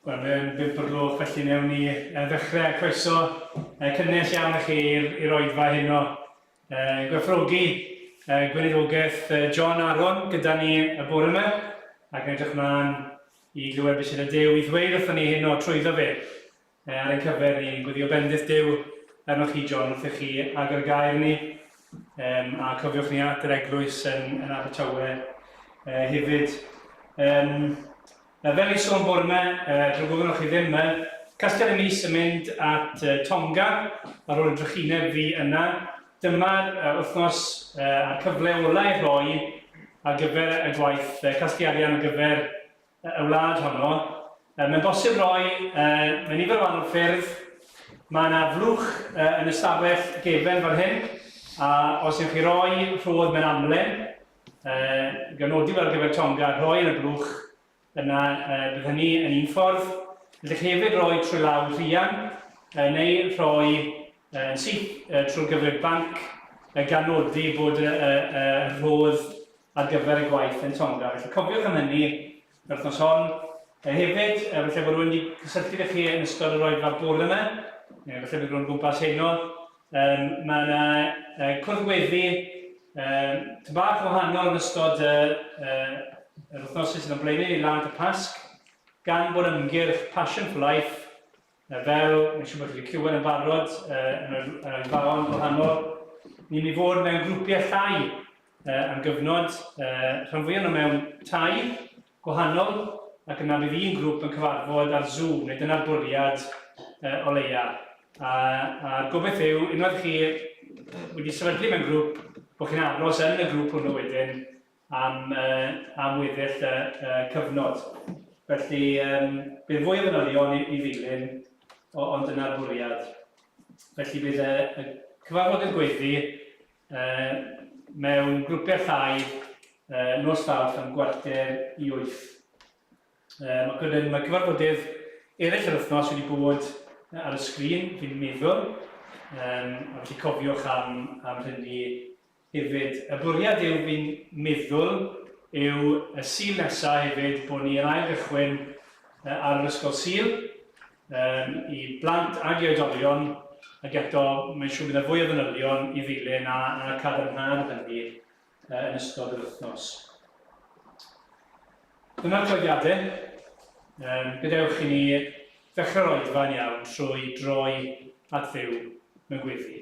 Wel, mae'n bump o'r gloch, felly newn ni ddechrau. Croeso cynnes iawn i chi i'r oedfa heno. Gwerthfawrogi gweinidogaeth John Aaron gyda ni y bore yma, ac yn edrych mlaen i glywed beth sydd â Duw i ddweud wrthon ni heno trwyddo fe. Ar ein cyfer ni, ni'n gweddio bendith Duw arnoch chi, John, wrth i chi agor y gair ni, um, a cofiwch ni at yr eglwys yn, yn Abertawe uh, hefyd. Um, Na, fel i sôn bore 'ma, drwy gofyn chi ddim, mae casgliad y mis yn mynd at Tonga ar ôl y drychineb fi yna. Dyma'r wythnos a'r cyfle ola i rhoi ar gyfer y gwaith casglu arian ar gyfer y wlad honno. Mae'n bosib rhoi mewn nifer o wahanol ffyrdd. Mae yna flwch yn y stafell gefen fan hyn, a os ywch chi roi rhodd mewn amlen, Gan nodi fel ar gyfer Tonga, rhoi yn y blwch, yna bydd hynny yn un ffordd. Gallech chi hefyd roi trwy law Rhian, neu rhoi yn syth trwy'r gyfrif banc, gan nodi bod y rhodd ar gyfer y gwaith yn Tonga. Felly cofiwch am hynny yr wythnos hon. Hefyd, falle bod rhywun wedi cysylltu gyda chi yn ystod yr oedfa bore yma, neu falle bydd rhywun gwmpas heno. Um, mae yna uh, cwrdd gweddi um, tyn bach yn wahanol yn ystod uh, uh, yr wythnosau sydd yn blaenau i lan y Pasg, gan bod ymgyrch Passion for Life, uh, fel, mae'n siŵr bod chi wedi clywed yn barod uh, yn yr, yr oedfaon gwahanol, ni'n mynd i fod mewn grwpiau llai uh, am gyfnod, uh, rhan fwyaf nhw mewn tai gwahanol, ac yna bydd un grŵp yn cyfarfod ar Zoom, neu dyna'r bwriad uh, o leia. A, a'r gobaith yw, unwaith chi wedi sefydlu mewn grŵp, bod chi'n aros yn y grŵp hwnnw wedyn am, uh, am weddill y uh, cyfnod. Felly, um, bydd fwy o fanylion i, i ddilyn, o, ond dyna'r bwriad. Felly bydd y, y cyfarfodydd gweithdy uh, mewn grwpiau llai uh, nos Fawrth am gwarter i wyth. Um, ac wedyn mae cyfarfodydd eraill yr wythnos wedi bod ar y sgrin, fi'n meddwl. Um, a felly cofiwch am, am hynny hefyd. Y bwriad yw, fi'n meddwl, yw y Sul nesaf hefyd bod ni yn ail gychwyn ar yr ysgol Sul um, i blant ag i oedolion, ac eto mae'n siŵr bydd yna fwy o fanylion i ddilyn a, a cadarnhad hynny yn ystod yr wythnos. Dyma'r clodiadau. Um, gadewch i ni ddechrau'r oedfa yn iawn trwy droi at Dduw mewn gweddi.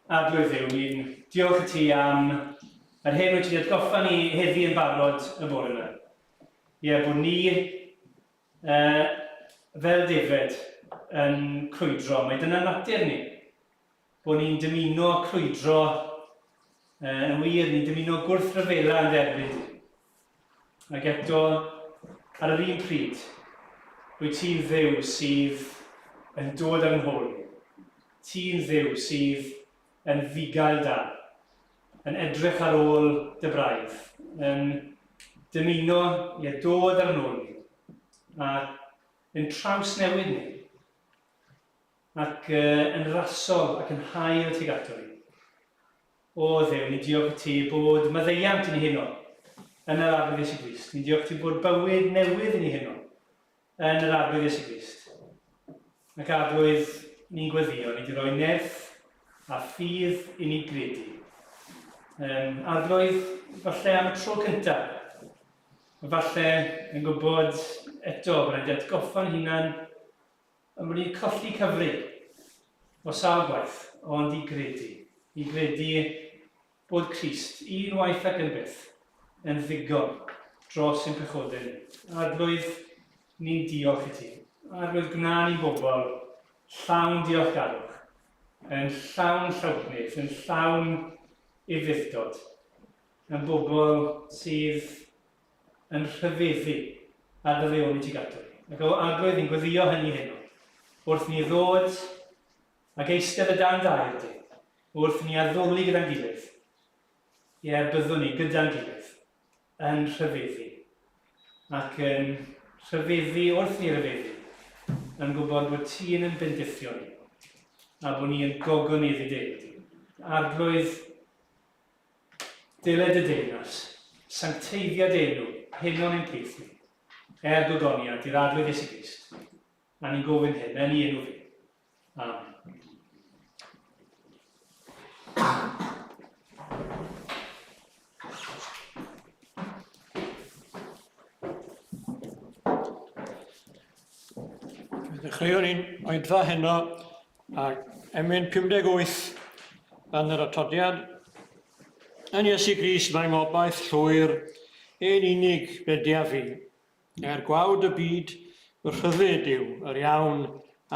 Arglwydd Dduw, ni'n diolch i ti am yr hyn wyt ti wedi atgoffa ni heddi yn barod y bore yma. Ie, bod ni uh, fel defaid yn crwydro, mae dyna natur ni. Bod ni'n dymuno crwydro, uh, yn wir, ni'n dymuno gwrthryfela yn derbyn di. Ac eto, ar yr un pryd, rwyt ti'n Dduw sydd yn dod ar yn hôl ni. Ti'n Dduw sydd yn fugail da, yn edrych ar ôl dy braidd, yn dymuno i dod ar yn ôl ni, a yn trawsnewid ni, ac yn rasol ac yn hael tuag ato ni. O Dduw, ni'n diolch i ti bod maddeuant i ni heno yn yr Arglwydd Iesu Grist. Ni'n diolch i ti bod bywyd newydd i ni heno yn yr Arglwydd Iesu Grist. Ac Arglwydd, ni'n gweddio, ni wedi rhoi nerth a ffydd i ni gredu. Um, Arglwydd, falle am y tro cyntaf, falle yn gwybod eto bod rhaid atgoffa'n hunan Yn wedi colli cyfri o sawl gwaith, ond i gredu, i gredu bod Crist, un waith ac yn byth, yn ddigon dros ein pechodau ni. Arglwydd, ni'n diolch i ti. Arglwydd, gwna ni'n bobl llawn diolchgarwch, yn llawn llawdnydd, yn llawn ufudd-dod, yn bobl sydd yn rhyfeddu ar dy ddeoni tuag ato ni. Ac o Arglwydd, ni'n gweddio hynny heno, wrth ni ddod ac eistedd y dan dair di, wrth ni addoli gyda'n gilydd, ie, byddwn ni gyda'n gilydd yn rhyfeddu, ac yn rhyfeddu wrth ni ryfeddu, yn gwybod bod ti'n yn bendithio ni, a bod ni yn gogoneddu dy enw di. Arglwydd, Dyled y deyrnas. Sancteiddia dy enw, heno yn ein plith ni, er gogoniant i'r Arglwydd Iesu Grist. A ni'n gofyn hyn yn ei enw fe. Amen. Fe ddechreuwn ni'n oedfa heno ag emyn 58 yn yr atodiad. Yn Iesu Grist mae ngobaith llwyr, ein unig bedia fi. Er gwawd y byd, fy rhyddid yw yr iawn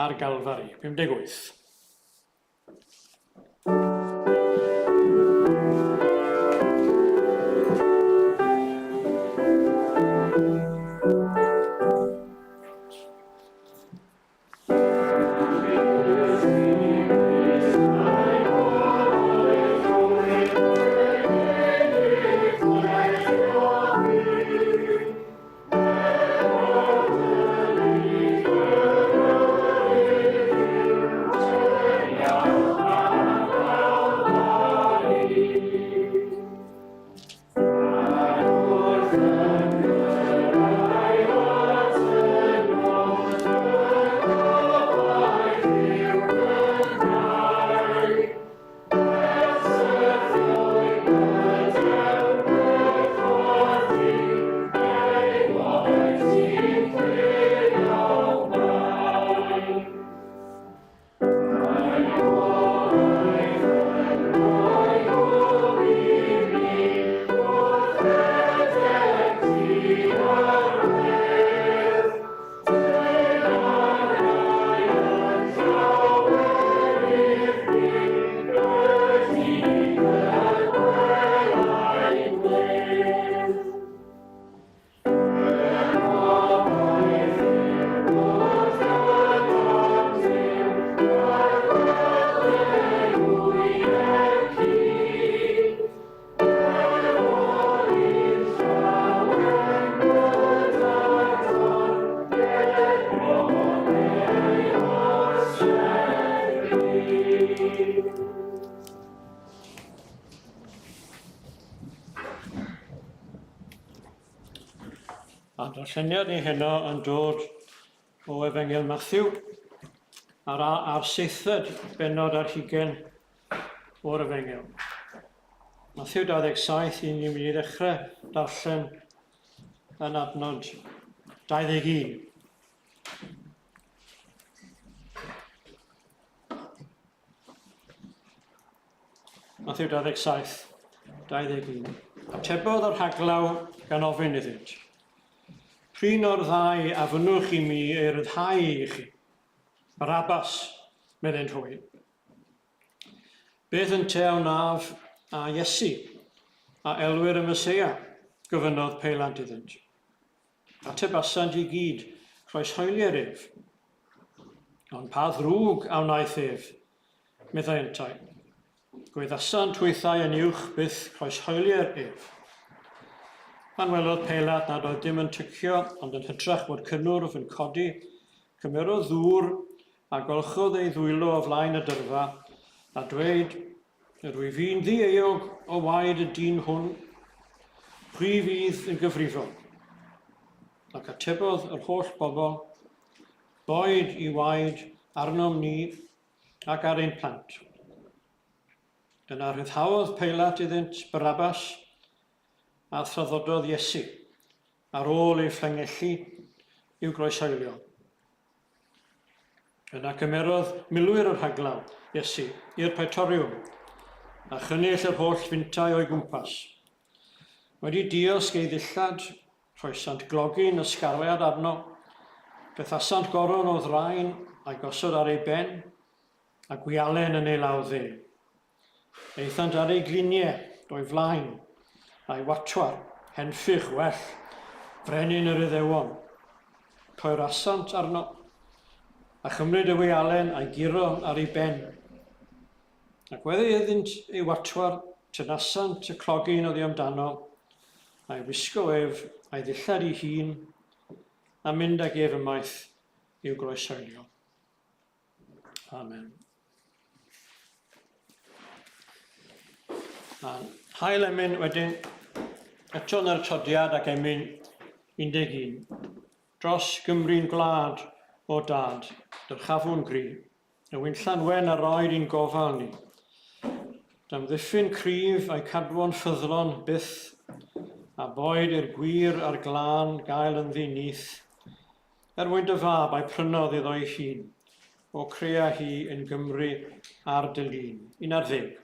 ar Galfari. 58. A darlleniad ni heno yn dod o Efengyl Matthew a'r, a'r seithfed bennod ar hugen o'r Efengyl. Matthew 27, i ni'n mynd i ddechrau darllen yn adnod 21. Matthew 27, 21. Atebodd yr rhaglaw gan ofyn iddynt, Prin o'r ddau a fynnwch i mi ei ryddhau i chi? Barabbas, meddent hwy. Beth ynte a wnaf â Iesu, a elwir y Meseia? gofynnodd Peilant iddynt. Atebasant i gyd, Croeshoelier ef. Ond pa ddrwg a wnaeth ef? meddai yntau. Gwaeddasant hwythau yn uwch byth, Croeshoelier ef. Pan welodd Peilat nad oedd dim yn tycio, ond yn hytrach bod cynnwrf yn codi, cymerodd ddŵr a golchodd ei ddwylo o flaen y dyrfa, a dweud, Yr wyf fi'n ddi-euog o waed y dyn hwn, chwi fydd yn gyfrifol. Ac atebodd yr holl bobl, Boed i waed arnom ni ac ar ein plant. Yna rhyddhaodd Peilat iddynt Barabbas, a thraddododd Iesu, ar ôl ei fflangellu i'w groeshoelio. Yna cymerodd milwyr y rhaglaw, Iesu, i'r praetoriwm, a chynnull yr holl fintai o'i gwmpas. Wedi diosg ei ddillad, rhoesant glogyn ysgarlad arno, plethasant goron o ddraen a'i gosod ar ei ben, a gwialen yn ei law dde. Aethant ar ei gliniau o'i flaen, a'i watwar, henffych well, frenin yr Iddewon. Poerasant arno, a chymryd y wialen a'i guro ar ei ben. Ac wedi iddynt ei watwar, tynasant y clogyn oddi amdano, a'i wisgo ef a'i ddillad ei hun, a mynd ag ef ymaith i'w groeshoelio. Amen. A'r hail emyn wedyn, Eto yn yr atodiad ac emyn 11. Dros Gymru'n gwlad, o dad, dyrchafwn gri. Y winllan wen a roed i'n gofal ni. D'amddiffyn cryf a'i cadwo'n ffyddlon byth, a boed i'r gwir a'r glân gael ynddi nyth. Er mwyn dy fab a'i prynodd iddo'i hun, o crea hi yn Gymru ar dy lun. 11.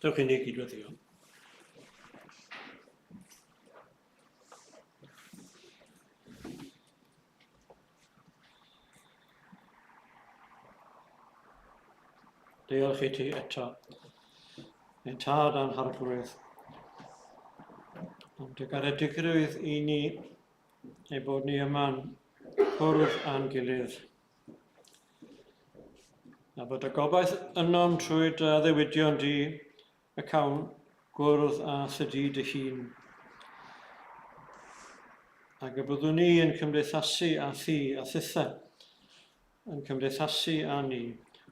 Dewch i ni gydweddio. Diolch i ti eto, ein tad a'n harglwydd, am dy garedigrwydd i ni, ei bod ni yma'n cwrdd â'n gilydd. A bod y gobaith ynom trwy dy addewidion di y cawn gwrdd â thydi dy hun. Ac y byddwn ni yn cymdeithasu â thi a thithe, yn cymdeithasu â ni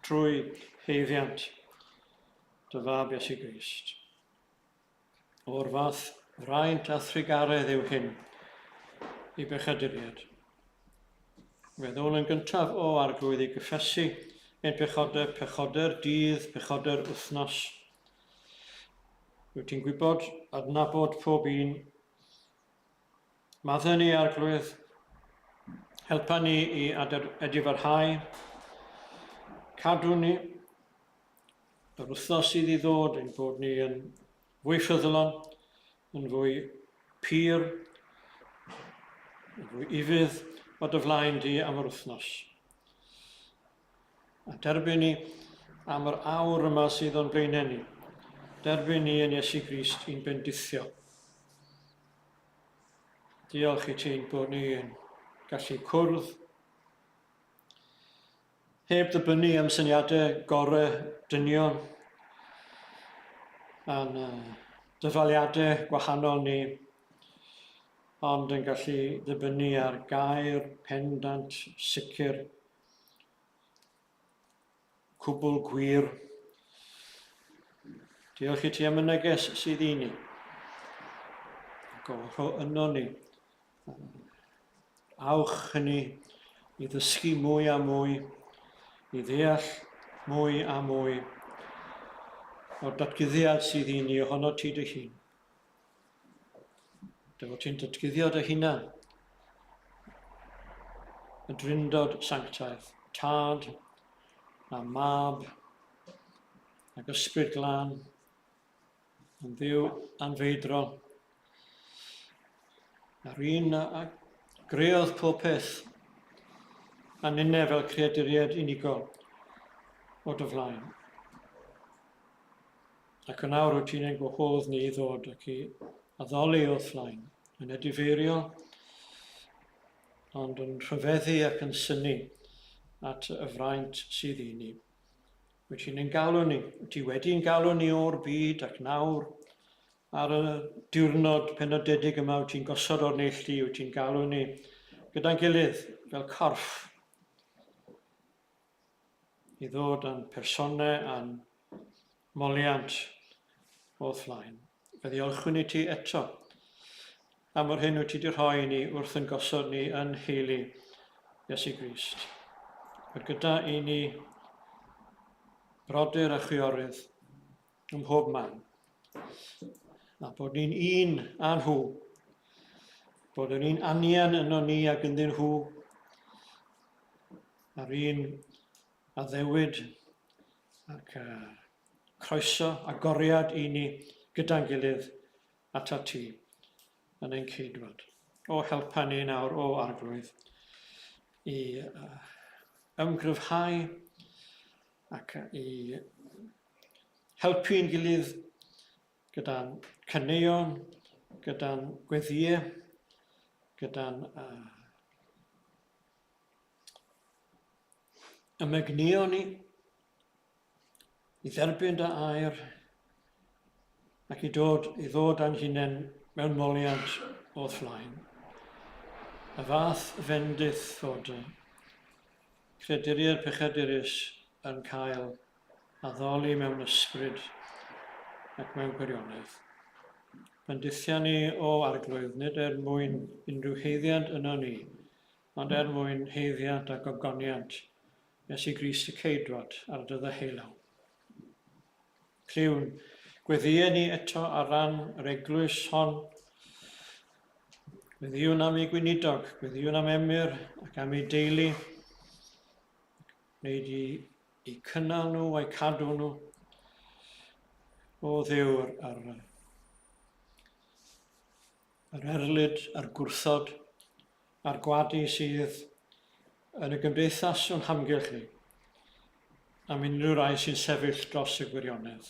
trwy haeddiant dy fab Iesu Grist. O'r fath fraint a thrugaredd yw hyn i bechaduriaid. Fe ddown yn gyntaf o Arglwydd i gyffesu ein pechodau, pechodau'r dydd, pechodau'r wythnos. Wyt ti'n gwybod, adnabod pob un. Maddau ni, Arglwydd, helpa ni i edifarhau, cadw ni, Yr wythnos sydd i ddod, ein bod ni yn fwy ffyddlon, yn fwy pur, yn fwy ufudd o dy flaen di am yr wythnos. A derbyn ni am yr awr yma sydd o'n blaenau ni. Derbyn ni yn Iesu Grist i'n bendithio. Diolch i ti'n bod ni yn gallu cwrdd Heb ddibynnu am syniadau gorau dynion a'n dyfaliadau gwahanol ni, ond yn gallu ddibynnu ar gair pendant sicr, cwbl gwir. Diolch i ti am y neges sydd i ni. Ac o rho yno ni Awch hynny i ddysgu mwy a mwy, i ddeall mwy a mwy o'r datguddiad sydd i ni ohono ti dy hun. Dy fod ti'n datguddio dy hunan. y Drindod Sanctaidd, Tad a Mab ac Ysbryd Glân, yn Dduw anfeidrol, a'r un a greodd pob peth, a ninne fel creaduriaid unigol o dy flaen. Ac yn awr wyt ti'n ein gwahodd ni i ddod ac i addoli o'th flaen, yn edifeiriol, ond yn rhyfeddu ac yn synnu at y fraint sydd i ni. Wyt ti'n ein galw ni, wyt ti wedi'n galw ni o'r byd ac nawr ar y diwrnod penodedig yma wyt ti'n gosod o'r neilltu, wyt ti'n galw ni gyda'n gilydd fel corff i ddod â'n personau a'n moliant o'th flaen. Fe ddiolchwn i ti eto am yr hyn wyt ti wedi rhoi i ni wrth yn gosod ni yn nheulu Iesu Grist. Bod gyda i ni brodyr a chwiorydd ym mhob man. A bod ni'n un â nhw. Bod yn un anian yno ni ac ynddyn nhw. A'r un addewid ac croeso, agoriad i ni gyda'n gilydd atat ti yn ein ceidwad. O, helpa ni nawr, o Arglwydd, i ymgryfhau ac i helpu'n gilydd gyda'n caneuon, gyda'n gweddïau, gyda'n Ymegnïo ni i dderbyn dy air ac i dod, i ddod â'n hunain mewn moliant o'th flaen. Y fath fendith fod y creduriaid pechadurus yn cael addoli mewn ysbryd ac mewn gwirionedd. Bendithia ni, o Arglwydd, nid er mwyn unrhyw haeddiant yno ni, ond er mwyn haeddiant a gogoniant Iesu Grist y Ceidwad ar dy ddeheulaw. Clywn gweddïau ni eto ar ran yr eglwys hon. Gweddïwn am ei gweinidog, gweddïwn am Emyr ac am ei deulu. Wneud i, i cynnal nhw a'i cadw nhw. O Dduw, ar, yr erlid a'r gwrthod a'r gwadu sydd yn y gymdeithas o'n hamgylch ni, am unrhyw rai sy'n sefyll dros y gwirionedd.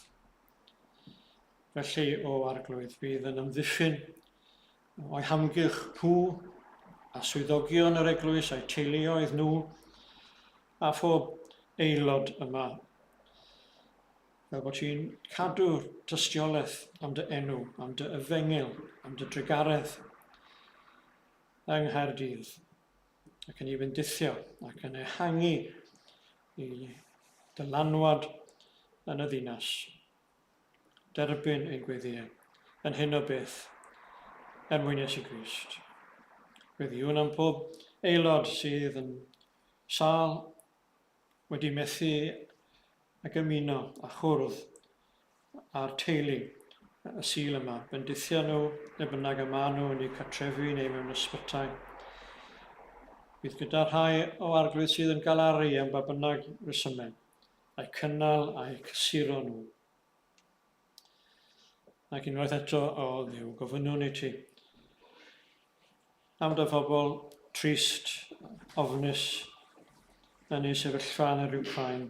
Felly, o Arglwydd, bydd yn amddiffyn o'i hamgylch nhw a swyddogion yr eglwys a'u teuluoedd nhw a phob aelod yma Fel bod ti'n cadw'r tystiolaeth am dy enw, am dy efengyl, am dy drugaredd yng Nghaerdydd, ac yn ei fendithio ac yn ehangu i dylanwad yn y ddinas. Derbyn ein gweddïau yn hyn o beth er mwyn Iesu Grist. Gweddïwn am pob aelod sydd yn sâl wedi methu ag ymuno a chwrdd â'r teulu y Sul yma. Bendithio nhw, le bynnag y maen nhw, yn eu cartrefi neu mewn ysbytai. Bydd gyda rhai o arglwydd sydd yn galaru am ba bynnag resymau, a'u cynnal a'u cysuro nhw. Ac unwaith eto, o Dduw, gofynnwn i ti am dy phobl trist, ofnus yn eu sefyllfa yn yr Wcráin.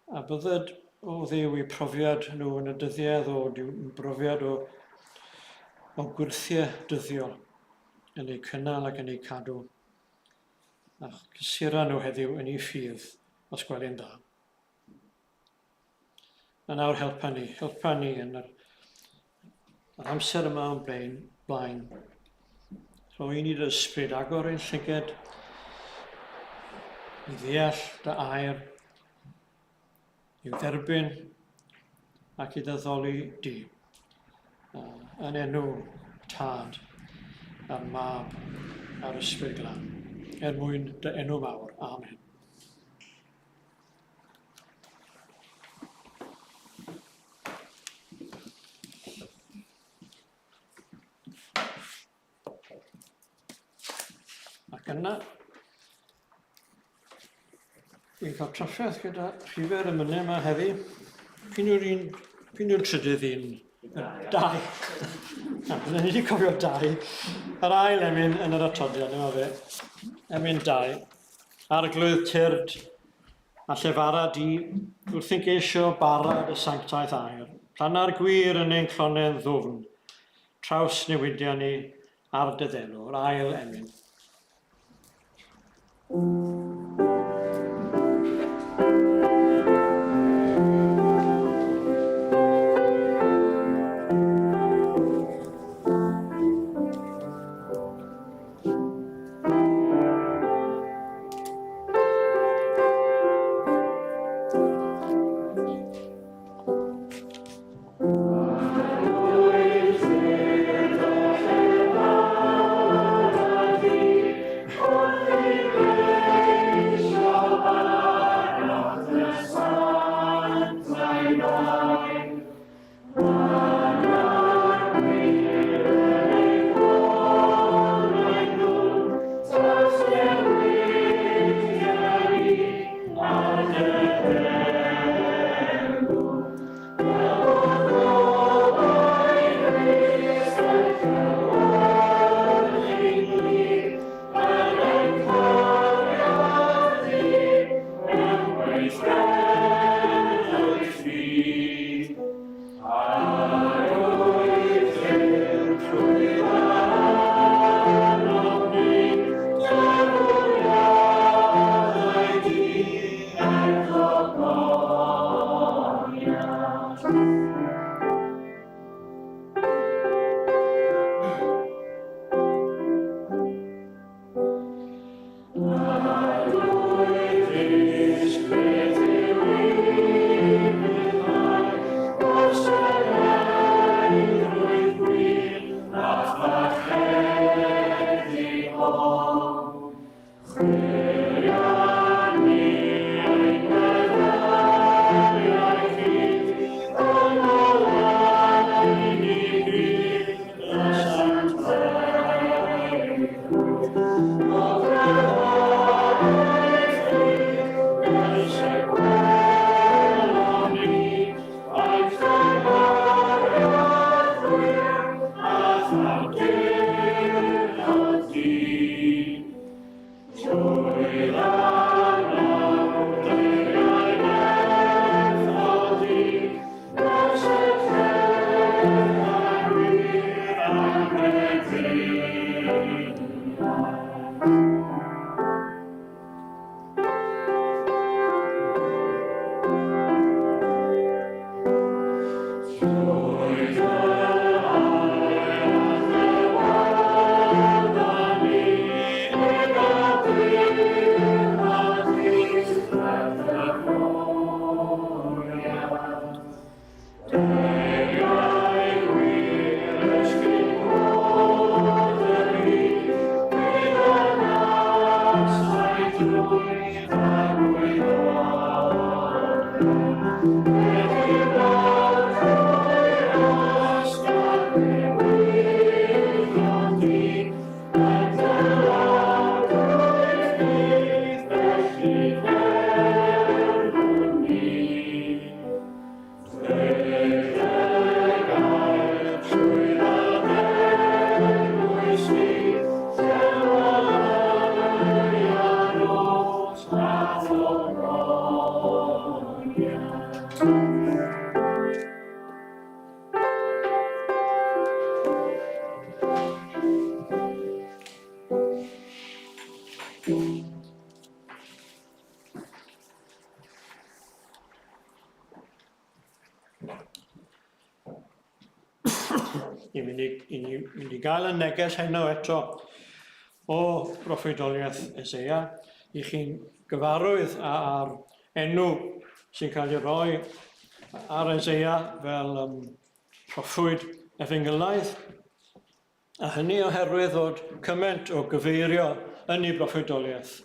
A bydded, o Dduw, eu profiad nhw yn y dyddiau ddod yn brofiad o, o gwyrthiau dyddiol yn eu cynnal ac yn eu cadw. A cysura nhw heddiw yn eu ffydd, os gwelyn dda. A nawr helpa ni, helpa ni yn yr, yr amser yma o'n blaen, blaen. Rhoi ni dy ysbryd, agor ein llyged i ddeall dy air, i'w dderbyn ac i ddyddoli di. Yn enw Tad a'r Mab a'r Ysbryd Glân, er mwyn dy enw mawr. Amen. Ac yna, Wi'n cael trafferth gyda rhifau'r emynau yma heddi. P'un yw'r un, p'un yw'r trydydd un? Dau. Na, bydden ni wedi cofio dau. Yr ail emyn yn yr atodiad, dyma fe. Emyn dau. Arglwydd tyrd a llefara di wrth yn geisio bara dy sanctaidd air. Planna'r gwir yn ein clonau'n ddwfn. Traws newidia ni ar dy ddelw. Yr ail emyn. Ni'n mynd i, i ni mynd i gael y neges heno eto o broffwydoliaeth Eseia. I chi'n gyfarwydd â'r enw sy'n cael ei roi ar Eseia fel um, proffwyd efengylaidd. A hynny oherwydd fod cymaint o gyfeirio yn ei broffwydoliaeth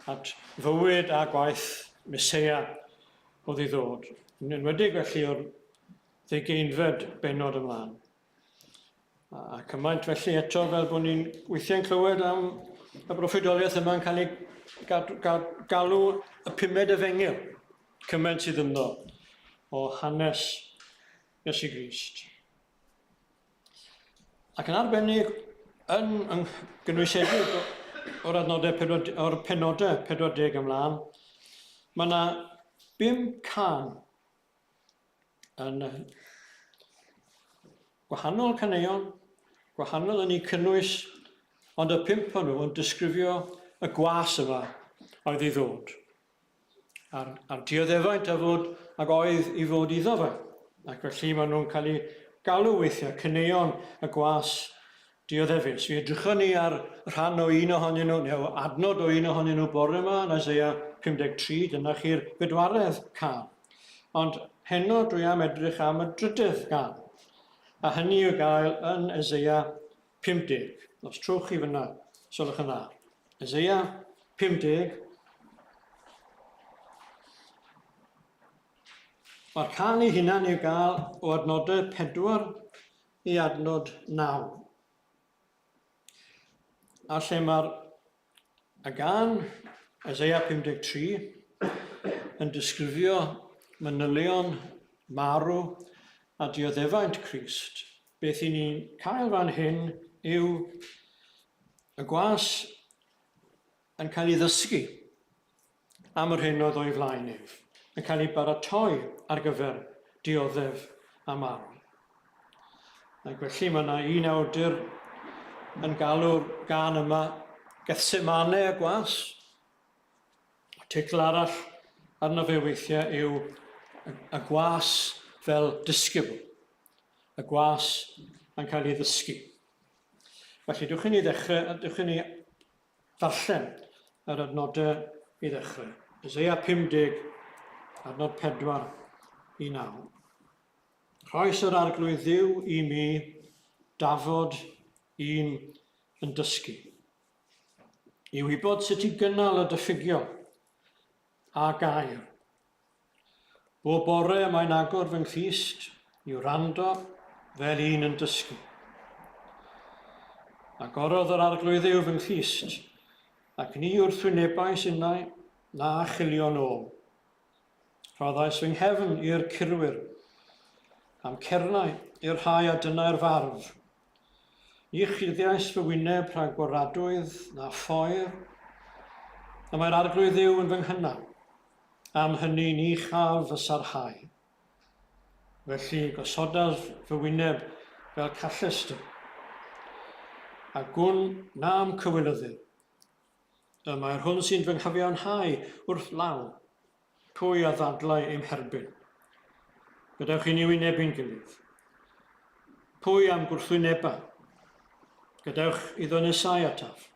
at fywyd a gwaith Meseia oedd i ddod, yn enwedig felly o'r ddugeinfed bennod ymlaen. A cymaint felly eto fel bod ni'n weithiau'n clywed am y broffwydoliaeth yma'n cael ei galw y pumed efengyl, cymaint sydd ynddo o hanes Iesu Grist. Ac yn arbennig, yn, yn gynwysedig o'r adnodau, o'r penodau 40 ymlaen, mae yna bum can yn gwahanol caneuon, gwahanol yn eu cynnwys, ond y pump o'n nhw yn disgrifio y gwas yma oedd i ddod. A'r, a'r dioddefaint a fod, ag oedd i fod iddo fe. Ac felly maen nhw'n cael eu galw weithiau caneuon y gwas dioddefus. Fi edrychon ni ar rhan o un ohonyn nhw, neu adnod o un ohonyn nhw bore yma, yn Isaiah 53, dyna chi'r bedwaredd can. Ond heno dwi am edrych am y drydydd gan, a hynny i'w gael yn Isaiah 50. Os trowch chi fyna, sylwch yn dda. Isaiah 50. Mae'r can ei hunan i'w gael o adnodau 4 i adnod 9. A lle mae'r y gan Isaiah 53 yn disgrifio manylion marw a dioddefaint Crist, beth i ni'n cael fan hyn yw y gwas yn cael ei ddysgu am yr hyn oedd o'i flaen ef, yn cael ei baratoi ar gyfer dioddef a marw. Ac felly mae yna un awdur yn galw'r gân yma Gethsemane y Gwas. Y teitl arall arno fe weithiau yw y gwas fel disgybl. Y gwas yn cael ei ddysgu. Felly, dwch i ni ddechrau, dwch i ni Ddarllen yr adnodau i ddechrau. Isaiah 50, adnod 4 i 9. Rhoes yr Arglwydd Dduw i mi dafod un yn dysgu. I wybod sut i gynnal y diffygion a gair. Bob bore mae'n agor fy nghlust i wrando fel un yn dysgu. Agorodd yr Arglwydd Dduw fy nghlust, ac ni wrthwynebais innau na chilio'n ôl. Rhoddais fy nghefn i'r curwyr, a'm cernau i'r rhai a dynnai'r farf. Ni chuddiais fy wyneb rhag gwaradwydd na phoer, y mae'r Arglwydd Dduw yn fy nghynnal. Am hynny ni chaf fy sarhau. Felly gosodaf fy wyneb fel callestr, a gwn na'm cywilyddir. Y mae'r hwn sy'n fy nghyfiawnhau wrth law, pwy a ddadlau i'm herbyn? Gadewch i ni wynebu'n gilydd. Pwy am gwrthwyneba? Gadewch iddo nesau ataf.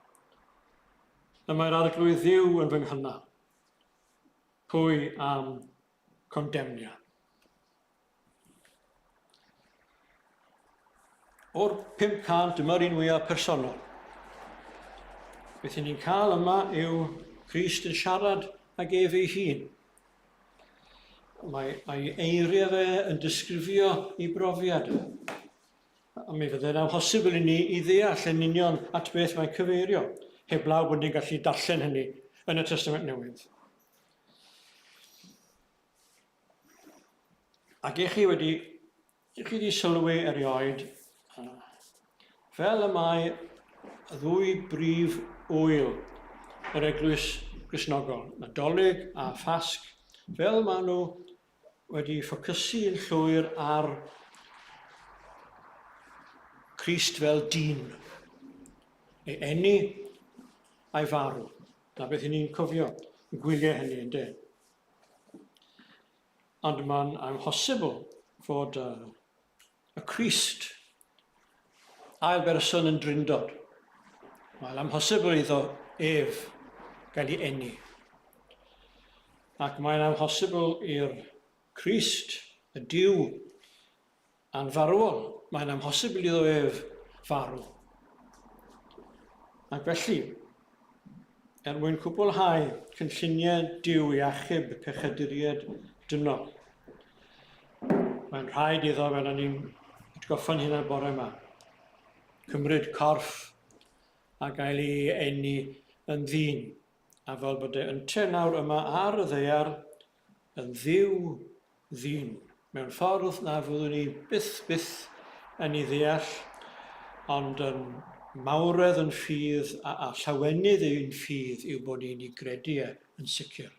Y mae'r Arglwydd Dduw yn fy nghynnal. Pwy am condemnia? O'r 500, dyma'r un mwyaf personol. Beth ni'n cael yma yw Crist yn siarad ag ef ei hun. Mae, mae eiriau fe yn disgrifio ei brofiad. A mi fydde'n amhosibl i ni i ddeall yn union at beth mae'n cyfeirio, heblaw bod ni'n gallu darllen hynny yn y Testament Newydd. Ac i chi wedi, i chi wedi sylwi erioed, fel y mae y ddwy brif ŵyl yr Eglwys Gristnogol, Nadolig a Phasg, fel maen nhw wedi ffocysu yn llwyr ar Crist fel dyn, ei eni a'i farw. Na beth i ni'n cofio, y gwyliau hynny yn de. Ond mae'n amhosibl fod y Crist, ail berson yn drindod. Mae'n amhosibl iddo ef gael ei eni. Ac mae'n amhosibl i'r Crist, y Duw anfarwol, mae'n amhosibl iddo ef farw. Ac felly, er mwyn cwblhau cynlluniau Duw i achub pechaduriaid dynol, mae'n rhaid iddo, fel o'n i'n atgoffa'n hunan bore yma, cymryd corff a gael ei eni yn ddyn. A fel bod e ynte nawr yma ar y ddaear yn dduw ddyn, mewn ffordd na fyddwn ni byth byth yn ei ddeall, ond yn mawredd yn ffydd a, a llawenydd ein ffydd yw bod ni'n ei gredu e yn sicr.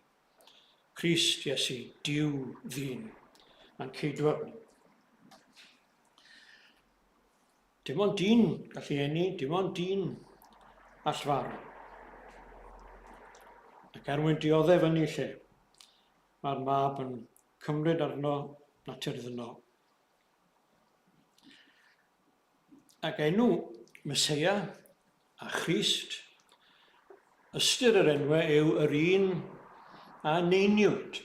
Crist Iesu, Duw ddyn, a'n ceidwad ni. Dim ond dyn gallu eni, dim ond dyn all farw. Ac er mwyn dioddef yn ei lle, mae'r mab yn cymryd arno natur ddynol. Ac enw Meseia a Christ, ystyr yr enwau yw yr un a neiniwyd.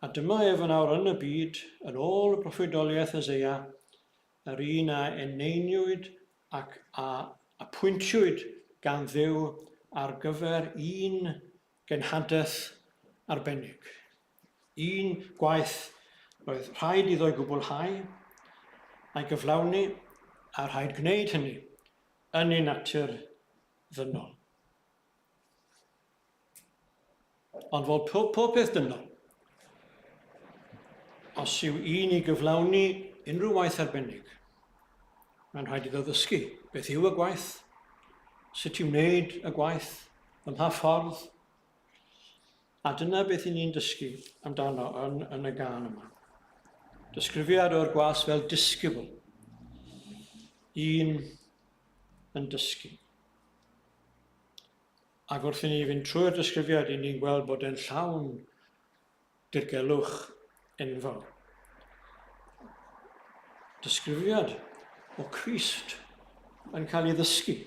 A dyma ef yn awr yn y byd, yn ôl y proffwydoliaeth Eseia, yr un a eneiniwyd ac a apwyntiwyd gan Dduw ar gyfer un genhadaeth arbennig. Un gwaith roedd rhaid iddo'i gwblhau a'i gyflawni, a rhaid gwneud hynny yn ei natur ddynol. Ond fel pob, pob peth dynol, os yw un i gyflawni unrhyw waith arbennig, mae'n rhaid iddo ddysgu beth yw y gwaith, sut i wneud y gwaith, ym mha ffordd. A dyna beth i ni'n dysgu amdano yn, yn y gân yma. Disgrifiad o'r gwas fel disgybl. Un yn dysgu. Ac wrth i ni fynd trwy'r disgrifiad, i ni'n gweld bod e'n llawn dirgelwch enfawr. Disgrifiad o Crist yn cael ei ddysgu.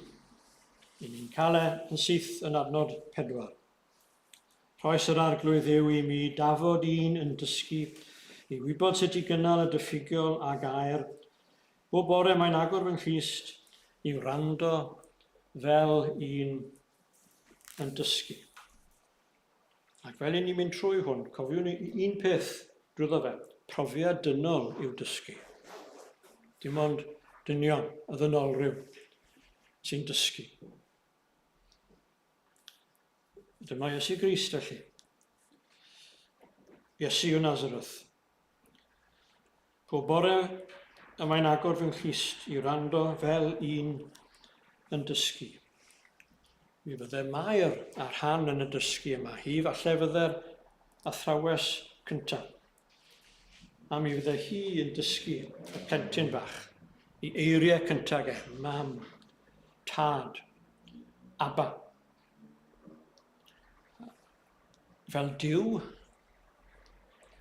I ni'n cael e yn syth yn adnod 4. Rhoes yr Arglwydd Dduw i mi dafod un yn dysgu i wybod sut i gynnal y diffygiol a gair. Bob bore mae'n agor fy nghlust i wrando fel un yn dysgu. Ac fel i ni'n mynd trwy hwn, cofiwn ni un peth drwyddo fe, profiad dynol yw dysgu. Dim ond dynion, y ddynolryw, sy'n dysgu. Dyma Iesu Grist felly. Iesu o Nazareth. Pob bore y mae'n agor fy nghlust i wrando fel un yn dysgu. Mi fydde Mair a rhan yn y dysgu yma. Hi falle fydde'r athrawes cyntaf. A mi fydde hi yn dysgu y plentyn bach i eiriau cyntaf e, mam, tad, Abba. Fel Duw,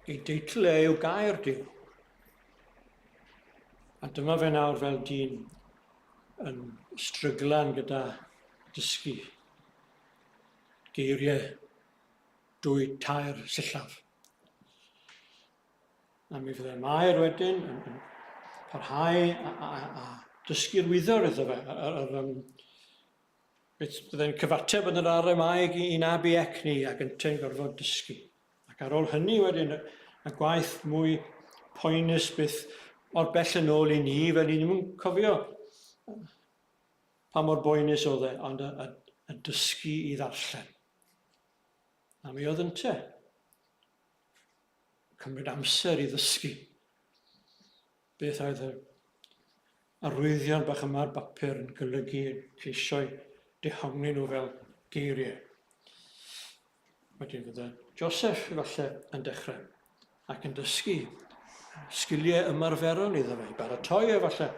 ei deitl e yw Gair Duw. A dyma fe nawr fel dyn yn stryglan gyda dysgu geiriau dwy tair sillaf. A mi fydde Mair wedyn yn, yn parhau a, a, a dysgu'r wyddor iddo fe, yr, yr, um, Beth byddai'n cyfateb yn yr Aramaeg i un ab i ecni ac yntau'n gorfod dysgu. Ac ar ôl hynny wedyn, y gwaith mwy poenus byth mor bell yn ôl i ni, fel ni ddim yn cofio pa mor boenus oedd e, ond y, y, y dysgu i ddarllen. A mi oedd ynte cymryd amser i ddysgu. Beth oedd y arwyddion bach yma ar bapur yn golygu ceisio'i dehongli nhw fel geiriau? Wedyn fydde Joseph efallai yn dechrau ac yn dysgu sgiliau ymarferol iddo fe, i baratoi efallai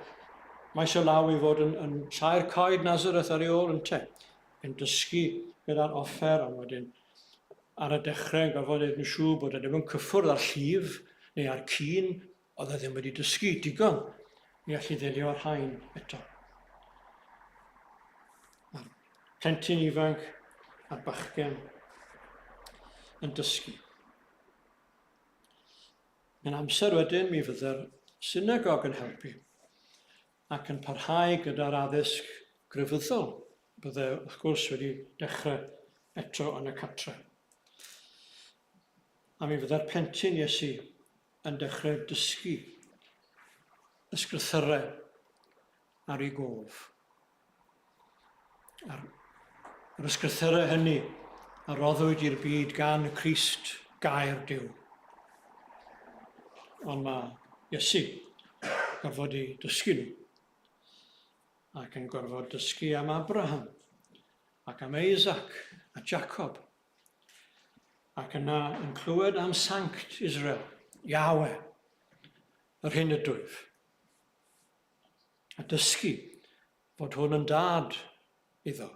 maes o law i fod yn, yn saer coed Nazareth ar ei ôl ynte, yn dysgu gyda'r offer, ond wedyn ar y dechrau yn gorfod gwneud yn siŵr bod e ddim yn cyffwrdd â'r llif neu â'r cyn. Oedd e ddim wedi dysgu digon i allu ddelio â'r rhain eto. Mae'r plentyn ifanc a'r bachgen yn dysgu. Mewn amser wedyn mi fydde'r synagog yn helpu ac yn parhau gyda'r addysg grefyddol bydde wrth gwrs wedi dechrau eto yn y cartre. A mi fydde'r plentyn Iesu yn dechrau dysgu ysgrythyrau ar ei gof. A'r Yr ysgrythyrau hynny a roddwyd i'r byd gan y Crist, gair Duw. Ond mae Iesu gorfod i dysgu nhw ac yn gorfod dysgu am Abraham ac am Isaac a Jacob ac yna yn clywed am Sanct Israel, Yahweh, yr hyn ydwyf. A dysgu fod hwn yn dad iddo,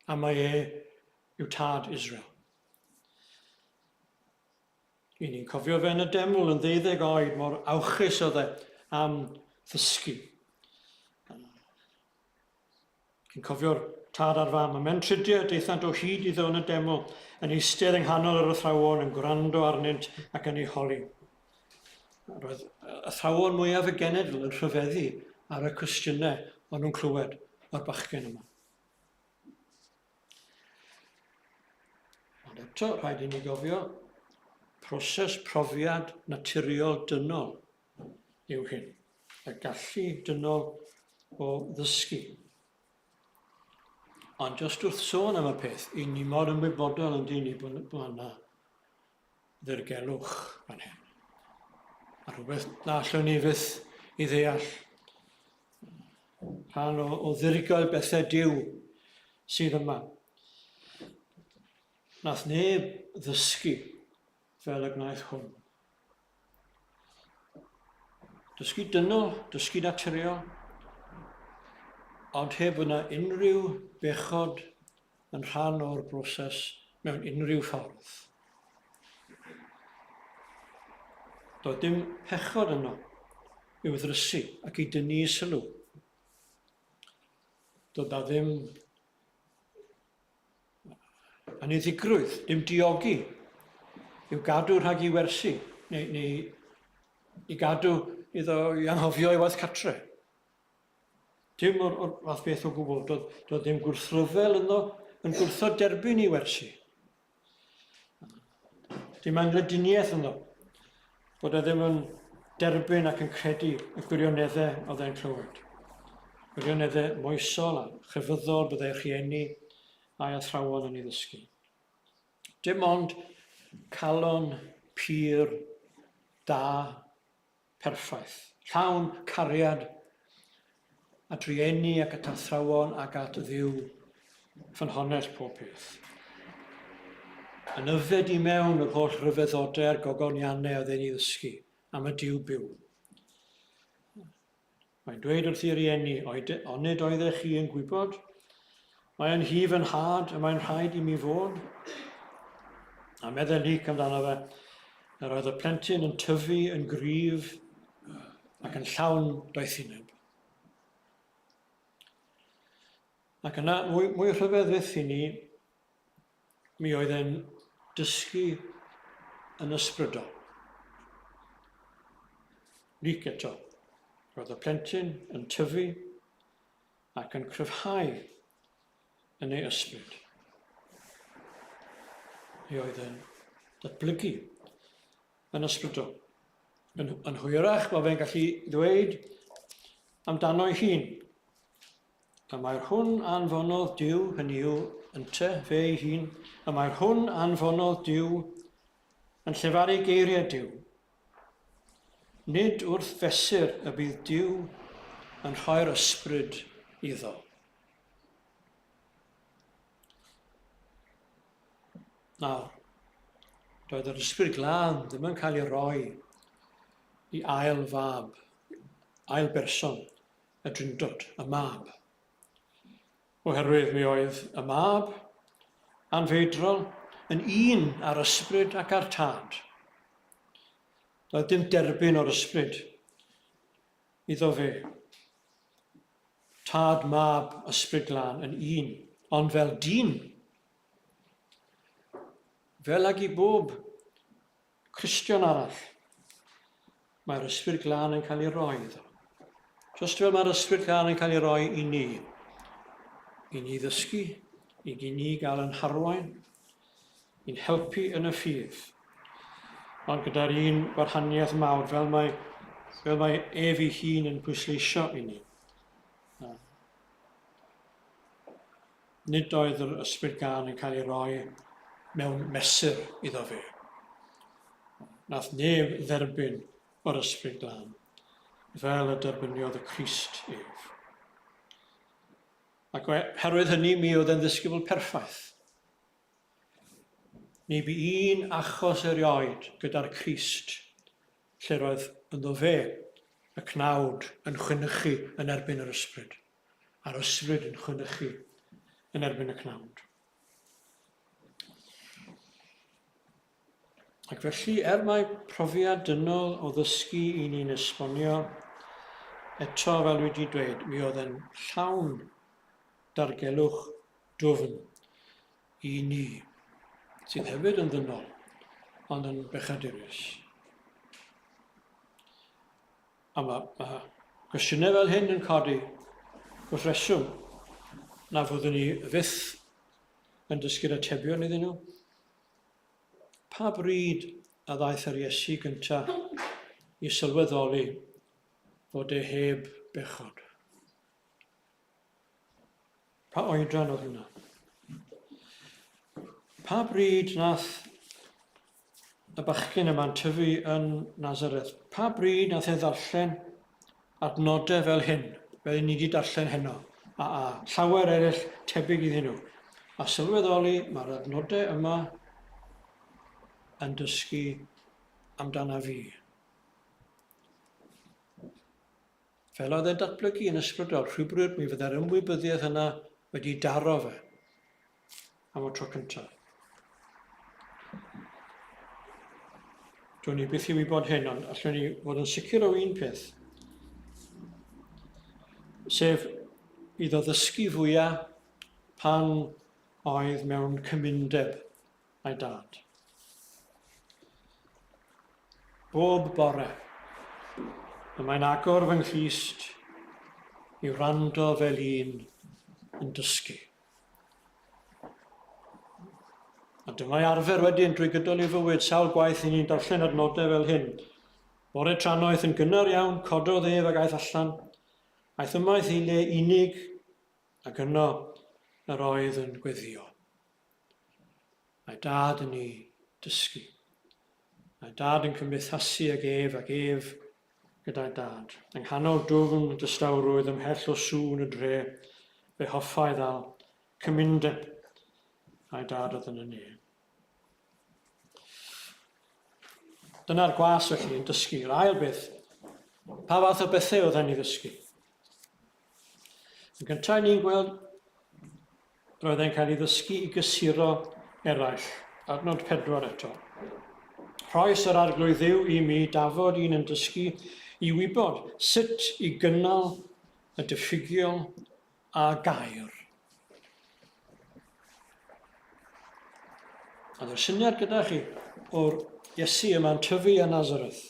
a mai e yw tad Israel. I ni'n cofio fe yn y deml yn ddeuddeg oed mor awchus oedd e am ddysgu. Chi'n cofio'r tad a'r fam. Ymhen tridiau daethant o hyd iddo yn y deml, yn eistedd yng nghanol yr athrawon, yn gwrando arnynt ac yn eu holi. Roedd athrawon mwyaf y genedl yn rhyfeddu ar y cwestiynau o'n nhw'n clywed o'r bachgen yma. Ond eto, rhaid i ni gofio, proses profiad naturiol dynol yw hyn, y gallu dynol o ddysgu. Ond jyst wrth sôn am y peth, i ni mor ymwybodol yn dyn ni bod, bod yna ddirgelwch fan hyn. A rhywbeth na allwn ni fyth i ddeall. Rhan o, o ddirgel bethau Duw sydd yma. Nath neb ddysgu fel y gwnaeth hwn. Dysgu dynol, dysgu naturiol, ond heb yna unrhyw bechod yn rhan o'r broses mewn unrhyw ffordd. Doedd dim pechod yno i'w ddrysu ac i dynnu sylw. Doedd na ddim Anniddigrwydd, dim diogi, i'w gadw rhag i wersi, neu, neu i gadw iddo i anghofio ei waith catre. Dim o'r, or fath beth o gwbl, doedd, doedd dim gwrthryfel ynddo yn gwrthod derbyn i wersi. Dim angrediniaeth ynddo, bod e ddim yn derbyn ac yn credu y gwirioneddau oedd e'n clywed. Gwirioneddau moesol a chrefyddol byddai rhieni a'i athrawon yn ei ddysgu. Dim ond calon pur, da, perffaith, llawn cariad at rieni ac at athrawon ac at Dduw, ffynhonnell pob peth. Yn yfed i mewn yr holl ryfeddodau a'r gogoniannau oedd e'n ei ddysgu am y Duw byw. Mae'n dweud wrth ei rieni, onid oeddech chi yn gwybod? Mae yn hi fy nhad y mae'n rhaid i mi fod. A meddai Luc amdano fe, yr oedd y plentyn yn tyfu yn gryf ac yn llawn doethineb. Ac yna, mwy, mwy rhyfedd fyth i ni, mi oedd e'n dysgu yn ysbrydol. Luc eto, roedd y plentyn yn tyfu ac yn cryfhau yn ei ysbryd. Mi oedd yn datblygu yn ysbrydol. Yn, yn hwyrach, mae fe'n gallu ddweud amdano ei hun. Y mae'r hwn anfonodd Duw, hynny yw, ynte, fe ei hun, y mae'r hwn anfonodd Duw yn llefaru geiriau Duw. Nid wrth fesur y bydd Duw yn rhoi'r ysbryd iddo. Nawr, doedd yr ysbryd glân ddim yn cael ei roi i ail fab, ail berson y Drindod, y mab. Oherwydd mi oedd y mab anfeidrol yn un â'r ysbryd ac â'r tad. Doedd dim derbyn o'r ysbryd iddo fe. Tad, mab, ysbryd glân yn un, ond fel dyn. Fel ag i bob Cristion arall, mae'r Ysbryd Glân yn cael ei roi iddo. Just fel mae'r Ysbryd Glân yn cael ei roi i ni. I ni ddysgu, i ni gael yn harwain, i'n helpu yn y ffydd. Ond gyda'r un gwahaniaeth mawr, fel mae, fel mae ef ei hun yn pwysleisio i ni. Nid oedd yr ysbryd gân yn cael ei roi mewn mesur iddo fe. Nath neb dderbyn o'r ysbryd glân, fel y derbyniodd y Crist ef. Ac oherwydd hynny mi oedd e'n ddisgybl perffaith. Ni bu un achos erioed gyda'r Crist lle roedd ynddo fe y cnawd yn chwynychu yn erbyn yr ysbryd, a'r ysbryd yn chwynychu yn erbyn y cnawd. Ac felly, er mai profiad dynol o ddysgu i ni'n esbonio, eto, fel dwi wedi dweud, mi oedd e'n llawn dargelwch dwfn i ni, sydd hefyd yn ddynol, ond yn bechadurus. A mae, mae cwestiynau fel hyn yn codi wrth reswm na fyddwn ni fyth yn dysgu'r atebion iddyn nhw. Pa bryd a ddaeth yr Iesu gyntaf i sylweddoli fod e heb bechod? Pa oedran oedd hwnna? Pa bryd nath y bachgen yma'n tyfu yn Nazareth, pa bryd nath e ddarllen adnodau fel hyn, fel ni wedi darllen heno, a, a llawer eraill tebyg iddyn nhw. A sylweddoli, mae'r adnodau yma yn dysgu amdana fi. Fel oedd e'n datblygu yn ysbrydol, rhywbryd mi fydde'r ymwybyddiaeth yna wedi daro fe am y tro cyntaf. Dwi'n ni byth i wybod hyn, ond allwn ni fod yn sicr o un peth, sef iddo ddysgu fwyaf pan oedd mewn cymundeb a'i dad. Bob bore, y mae'n agor fy nghlust i wrando fel un yn dysgu. A dyma'i arfer wedyn drwy gydol ei fywyd, sawl gwaith i ni'n darllen adnodau fel hyn. Bore trannoeth yn gynnar iawn, cododd ef ac aeth allan. Aeth ymaith i le unig, ac yno yr oedd yn gweddio. Mae dad yn ei dysgu. Mae dad yn cymdeithasu ag ef ac ef gyda'i dad. Yng nghanol dwfn dystawrwydd ymhell o sŵn y dre, fe hoffai ddal cymundeb a'i dad oedd yn y ne. Dyna'r gwas felly yn dysgu. Yr ail beth, pa fath o bethau oedd e'n ei ddysgu? Yn gyntaf, ni'n gweld roedd e'n cael ei ddysgu i gysuro eraill. Adnod 4 eto. Rhoes yr Arglwydd Dduw i mi dafod un yn dysgu i wybod sut i gynnal y diffygiol a gair. A dy'r syniad gyda chi o'r Iesu yma'n tyfu yn Nazareth,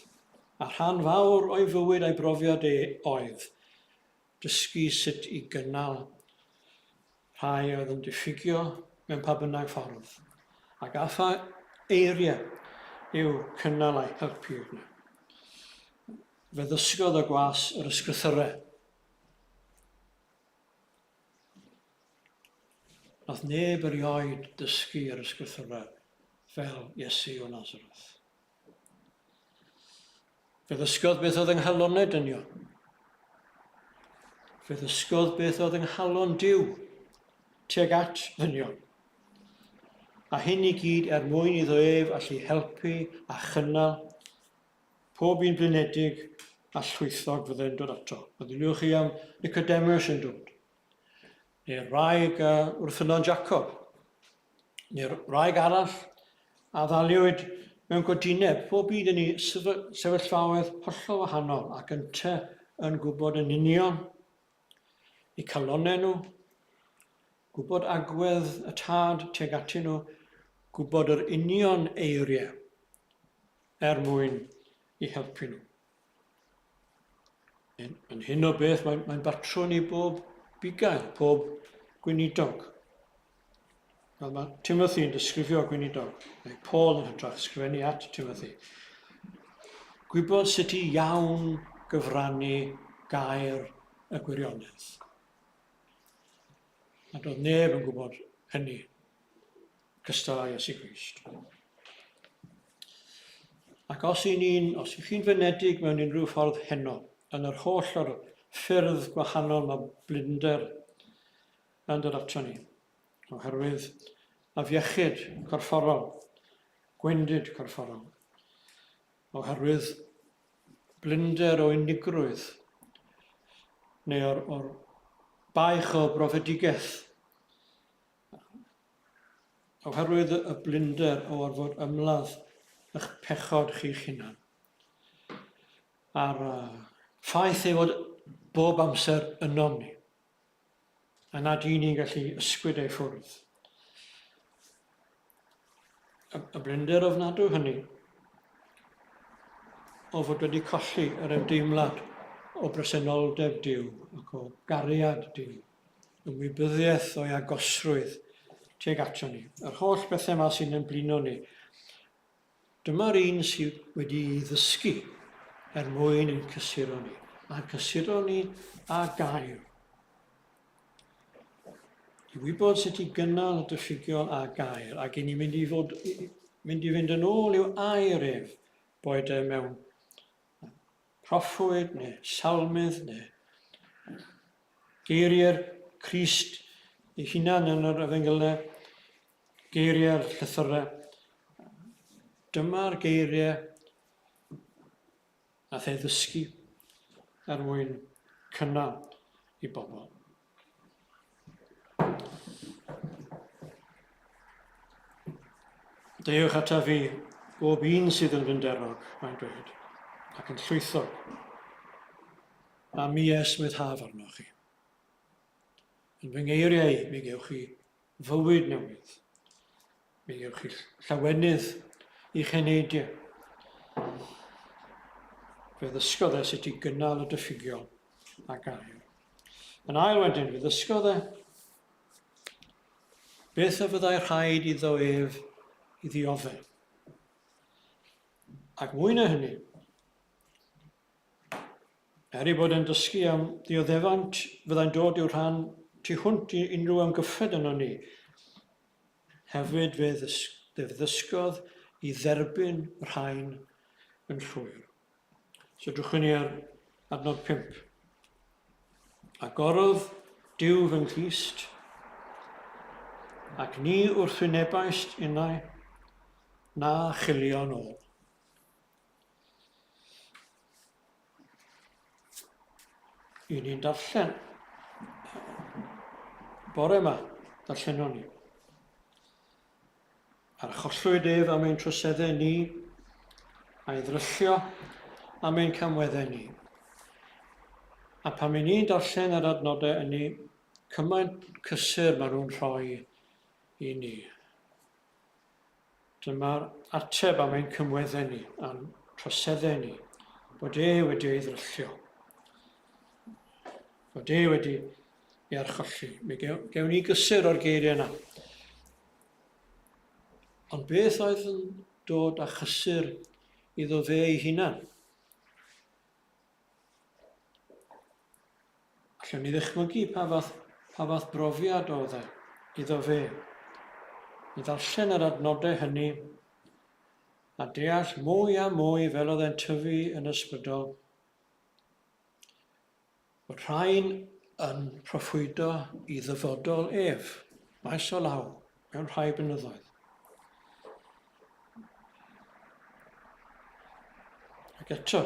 a rhan fawr o'i fywyd a'i brofiad e oedd dysgu sut i gynnal rhai oedd yn diffygio mewn pa bynnag ffordd, ac a pha eiriau i'w cynnal a'u helpu nhw. Fe ddysgodd y gwas yr ysgrythyrau. Nath neb erioed dysgu yr ysgrythyrau fel Iesu o Nazareth. Fe ddysgodd beth oedd yng nghalonau dynion. Fe ddysgodd beth oedd yng nghalon Duw tuag at ddynion. A hyn i gyd er mwyn iddo ef allu helpu a chynnal pob un blinedig a llwythog fyddai'n dod ato. Meddyliwch chi am Nicodemus yn dod, neu'r wraig wrth ffynnon Jacob, neu'r wraig arall a ddaliwyd mewn godineb, pob un yn ei sefyllfaoedd hollol wahanol ac ynte yn gwybod yn union eu calonnau nhw, gwybod agwedd y tad tuag atyn nhw, gwybod yr union eiriau er mwyn i helpu nhw. Yn, yn hyn o beth, mae'n mae batrwn i bob bugail, pob gweinidog. Fel mae Timothy yn disgrifio gweinidog, neu Paul yn hytrach, sgrifennu at Timothy. Gwybod sut i iawn gyfrannu gair y gwirionedd. A doedd neb yn gwybod hynny cystal â Iesu Grist. Ac os i ni'n, os ych chi'n fynedig mewn unrhyw ffordd heno, yn yr holl o'r ffyrdd gwahanol mae blinder yn dod ato ni, oherwydd afiechyd corfforol, gwendid corfforol, oherwydd blinder o unigrwydd, neu o'r, or baich o brofedigaeth, oherwydd y blinder o orfod ymladd eich pechod chi'ch hunan. A'r ffaith ei fod bob amser ynom ni, a nad y'n ni'n gallu ysgwyd ei ffwrdd. Y, y blinder ofnadw hynny o fod wedi colli yr ymdeimlad o bresenoldeb Duw ac o gariad Duw, ymwybyddiaeth o'i agosrwydd tuag ato ni. Yr holl bethau yma sy'n yn blino ni. Dyma'r un sydd wedi'i ddysgu er mwyn ein cysuro ni, a'n cysuro ni â gair. I wybod sut i gynnal y diffygiol â gair, ac i ni mynd i, fod, mynd i fynd yn ôl i'w air ef, boed e mewn proffwyd neu salmydd neu geiriau'r Crist ei hunan yn yr Efengylau, Geiriau'r llythyrau. Dyma'r geiriau nath ei ddysgu er mwyn cynnal i bobl. Deuwch ata fi, bob un sydd yn fynderog, mae'n dweud, ac yn llwythog, a mi esmwythaf arnoch chi. Yn fy ngeiriau i, mi gewch chi fywyd newydd. Mi gewch chi llawenydd i'ch heneidiau. Fe ddysgodd e sut i gynnal y diffygiol a gair. Yn ail wedyn, fe ddysgodd e beth a fyddai rhaid iddo ef i ddioddef. Ac mwy na hynny, Er ei bod e'n dysgu am ddioddefaint fyddai'n dod i'w rhan tu hwnt i unrhyw amgyffred yno ni, hefyd fe ddysgodd i dderbyn y rhain yn llwyr. So drychwn ni ar adnod 5. Agorodd Duw fy nghlust, ac ni wrthwynebaist innau, na chilio'n ôl. I ni'n darllen. Bore yma, darllenon ni. Archollwyd ef am ein troseddau ni, a'i ddryllio am ein camweddau ni. A pan i ni'n darllen yr adnodau ynni, cymaint cysur maen nhw'n rhoi i ni. Dyma'r ateb am ein cymweddau ni, a'n troseddau ni, bod e wedi ei ddryllio. Bod e wedi ei archolli. Mi gewn ni gysur o'r geiriau yna. Ond beth oedd yn dod â chysur iddo fe ei hunan? Allwn ni ddychmygu pa fath, pa fath brofiad oedd e iddo fe. I ddarllen yr adnodau hynny a deall mwy a mwy fel oedd e'n tyfu yn ysbrydol, bod rhain yn proffwydo i ddyfodol ef, maes o law, mewn rhai blynyddoedd. Ac eto,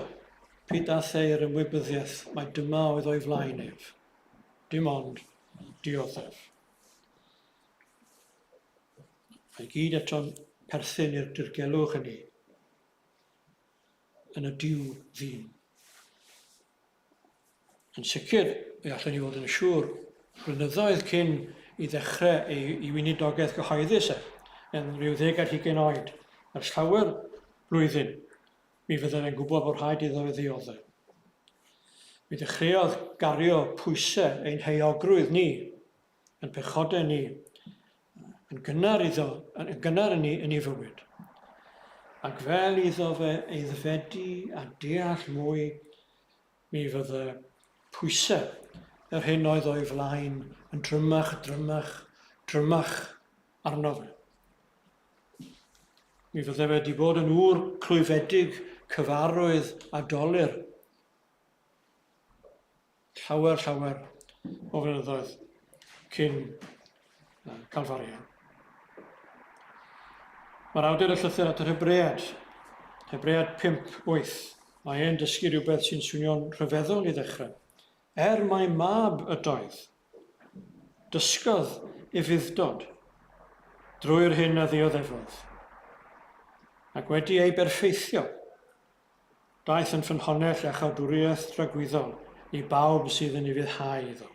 pryd daeth e i'r ymwybyddiaeth mai dyma oedd o'i flaen ef, dim ond dioddef. Mae gyd eto'n perthyn i'r dirgelwch hynny yn y Duw ddyn. Yn sicr, fe allwn ni fod yn siŵr, blynyddoedd cyn i ddechrau ei, ei weinidogaeth gyhoeddus e, yn rhyw ddeg ar hugain oed, ers llawer blwyddyn, mi fydde fe'n gwybod bod rhaid iddo fe ddioddef. Mi ddechreuodd gario pwysau ein heuogrwydd ni, yn pechodau ni, yn gynnar iddo, yn gynnar yn ei, yn ei fywyd. Ac fel iddo fe eiddfedu a deall mwy, mi fydde pwysau yr hyn oedd o'i flaen yn drymach, drymach, drymach arno fe. Mi fydde fe wedi bod yn ŵr clwyfedig, cyfarwydd a dolur. Llawer, llawer o flynyddoedd cyn Calfaria. Mae'r awdur y llythyr at yr Hebread, Hebread 5, 8, mae e'n dysgu rhywbeth sy'n swnio'n rhyfeddol i ddechrau. Er mai mab ydoedd, Dysgodd ufudd-dod drwy'r hyn a ddioddefodd, ac wedi ei berffeithio, daeth yn ffynhonnell iachawdwriaeth dragwyddol i bawb sydd yn ufuddhau iddo.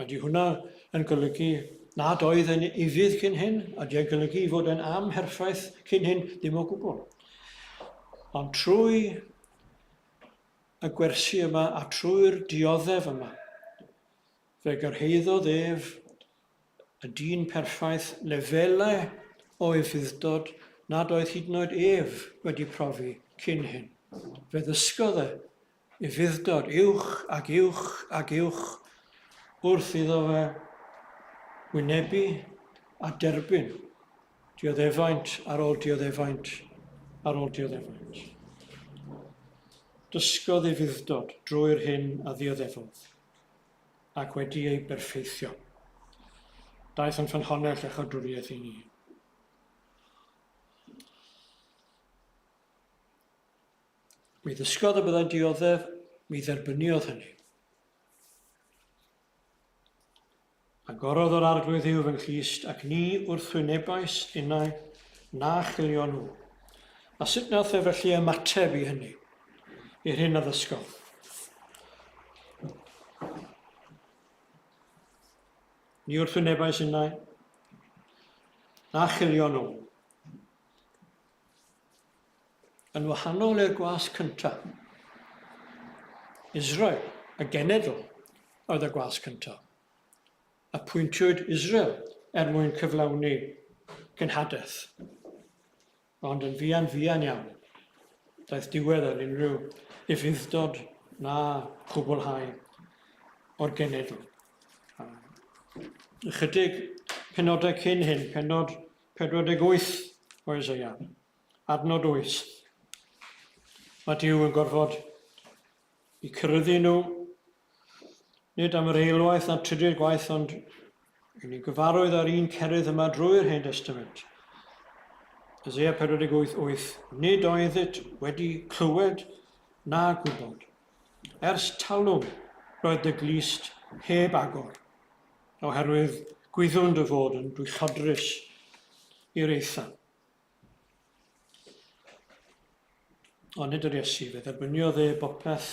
Ydy hwnna yn golygu nad oedd yn ufudd cyn hyn? Ydy e'n golygu i fod yn amherffaith cyn hyn? Ddim o gwbl. Ond trwy y gwersi yma a trwy'r dioddef yma, fe gyrhaeddodd ef, y dyn perffaith, lefelau o ufudd-dod nad oedd hyd yn oed ef wedi profi cyn hyn. Fe ddysgodd e ufudd-dod uwch ac uwch ac uwch wrth iddo fe wynebu a derbyn Dioddefaint ar ôl dioddefaint ar ôl dioddefaint. Dysgodd ufudd-dod drwy'r hyn a ddioddefodd, ac wedi ei berffeithio. Daeth yn ffynhonnell echadwriaeth i ni. Mi ddysgodd y byddai'n dioddef, mi dderbyniodd hynny. Agorodd yr Arglwydd Dduw fy nghlust, ac ni wrthwynebais innau na chilio nhw. A sut nath e felly ymateb i hynny, i'r hyn a ddysgodd? Ni wrthwynebais innau na chilio nhw. Yn wahanol i'r gwas cyntaf, Israel, y genedl, oedd y gwas cyntaf. Apwyntiwyd Israel er mwyn cyflawni cenhadaeth. Ond yn fuan fuan iawn, daeth diwedd ar unrhyw ufudd-dod na chwblhau o'r genedl. Ychydig penodau cyn hyn, penod 48 o Eseia, Adnod 8. Mae Duw yn gorfod i cyryddu nhw, nid am yr eilwaith na'r trydydd gwaith, ond i ni gyfarwydd â'r un cerydd yma drwy'r Hen Testament. Isaiah 48, 8. Nid oeddit wedi clywed na gwybod. Ers talwm roedd dy glust heb agor, oherwydd gwyddwn dy fod yn dwyllodrus i'r eithaf. Ond nid yr Iesu, fe dderbyniodd e bopeth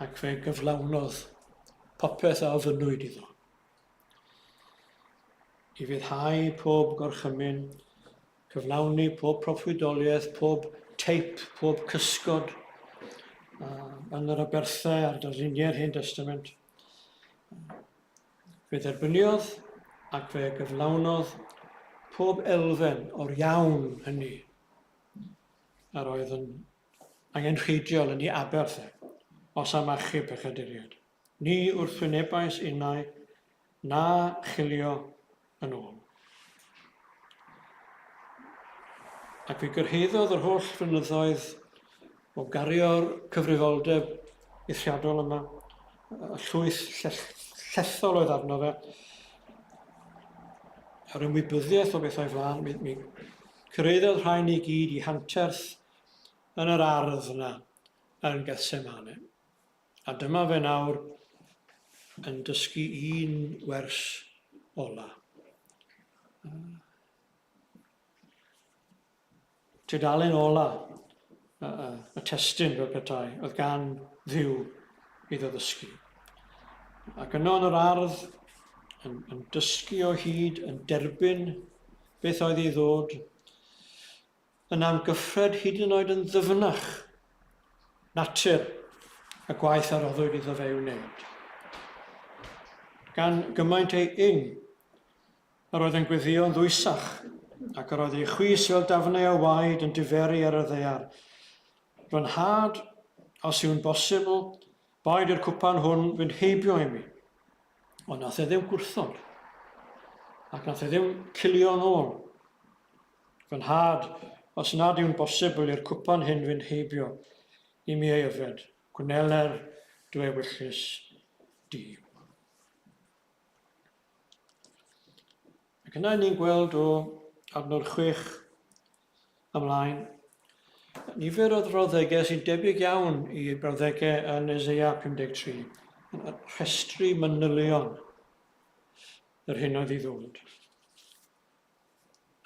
ac fe gyflawnodd popeth a ofynnwyd iddo. I fyddhau pob gorchymyn, cyflawni pob proffwydoliaeth, pob teip, pob cysgod yn yr aberthau a'r darluniau'r Hen Testament. Fe dderbyniodd ac fe gyflawnodd pob elfen o'r iawn hynny yr oedd yn angenrheidiol yn ei aberth e, os am achub pechaduriaid. Ni wrthwynebais innau na chilio yn ôl. Ac fe gyrhaeddodd yr holl flynyddoedd o gario'r cyfrifoldeb eithriadol yma, y llwyth llethol oedd arno fe, yr ymwybyddiaeth o beth o'i flaen, mi, mi cyrhaeddodd rhain i gyd i hanterth yn yr ardd yna yn Gethsemane. A dyma fe nawr yn dysgu un wers ola. Tudalen ola y, y, y testun fel petai oedd gan Dduw iddo ddysgu. Ac yno yn yr ardd, yn, yn dysgu o hyd, yn derbyn beth oedd i ddod, yn amgyffred hyd yn oed yn ddyfnach natur y gwaith a roddwyd iddo fe i'w wneud. Gan gymaint ei ing, yr oedd yn gweddïo'n ddwysach, ac yr oedd ei chwys fel dafnau o waed yn diferu ar y ddaear. Fy nhad, os yw'n bosibl, Boed i'r cwpan hwn fynd heibio i mi. Ond nath e ddim gwrthod. Ac nath e ddim cilio'n ôl. Fy nhad, os nad yw'n bosibl i'r cwpan hyn fynd heibio i mi ei yfed, gwneler dy ewyllys di. Ac yna ni'n gweld o adnod 6 ymlaen nifer o frawddegau sy'n debyg iawn i brawddegau yn Eseia 53, yn rhestru manylion yr hyn oedd i ddod.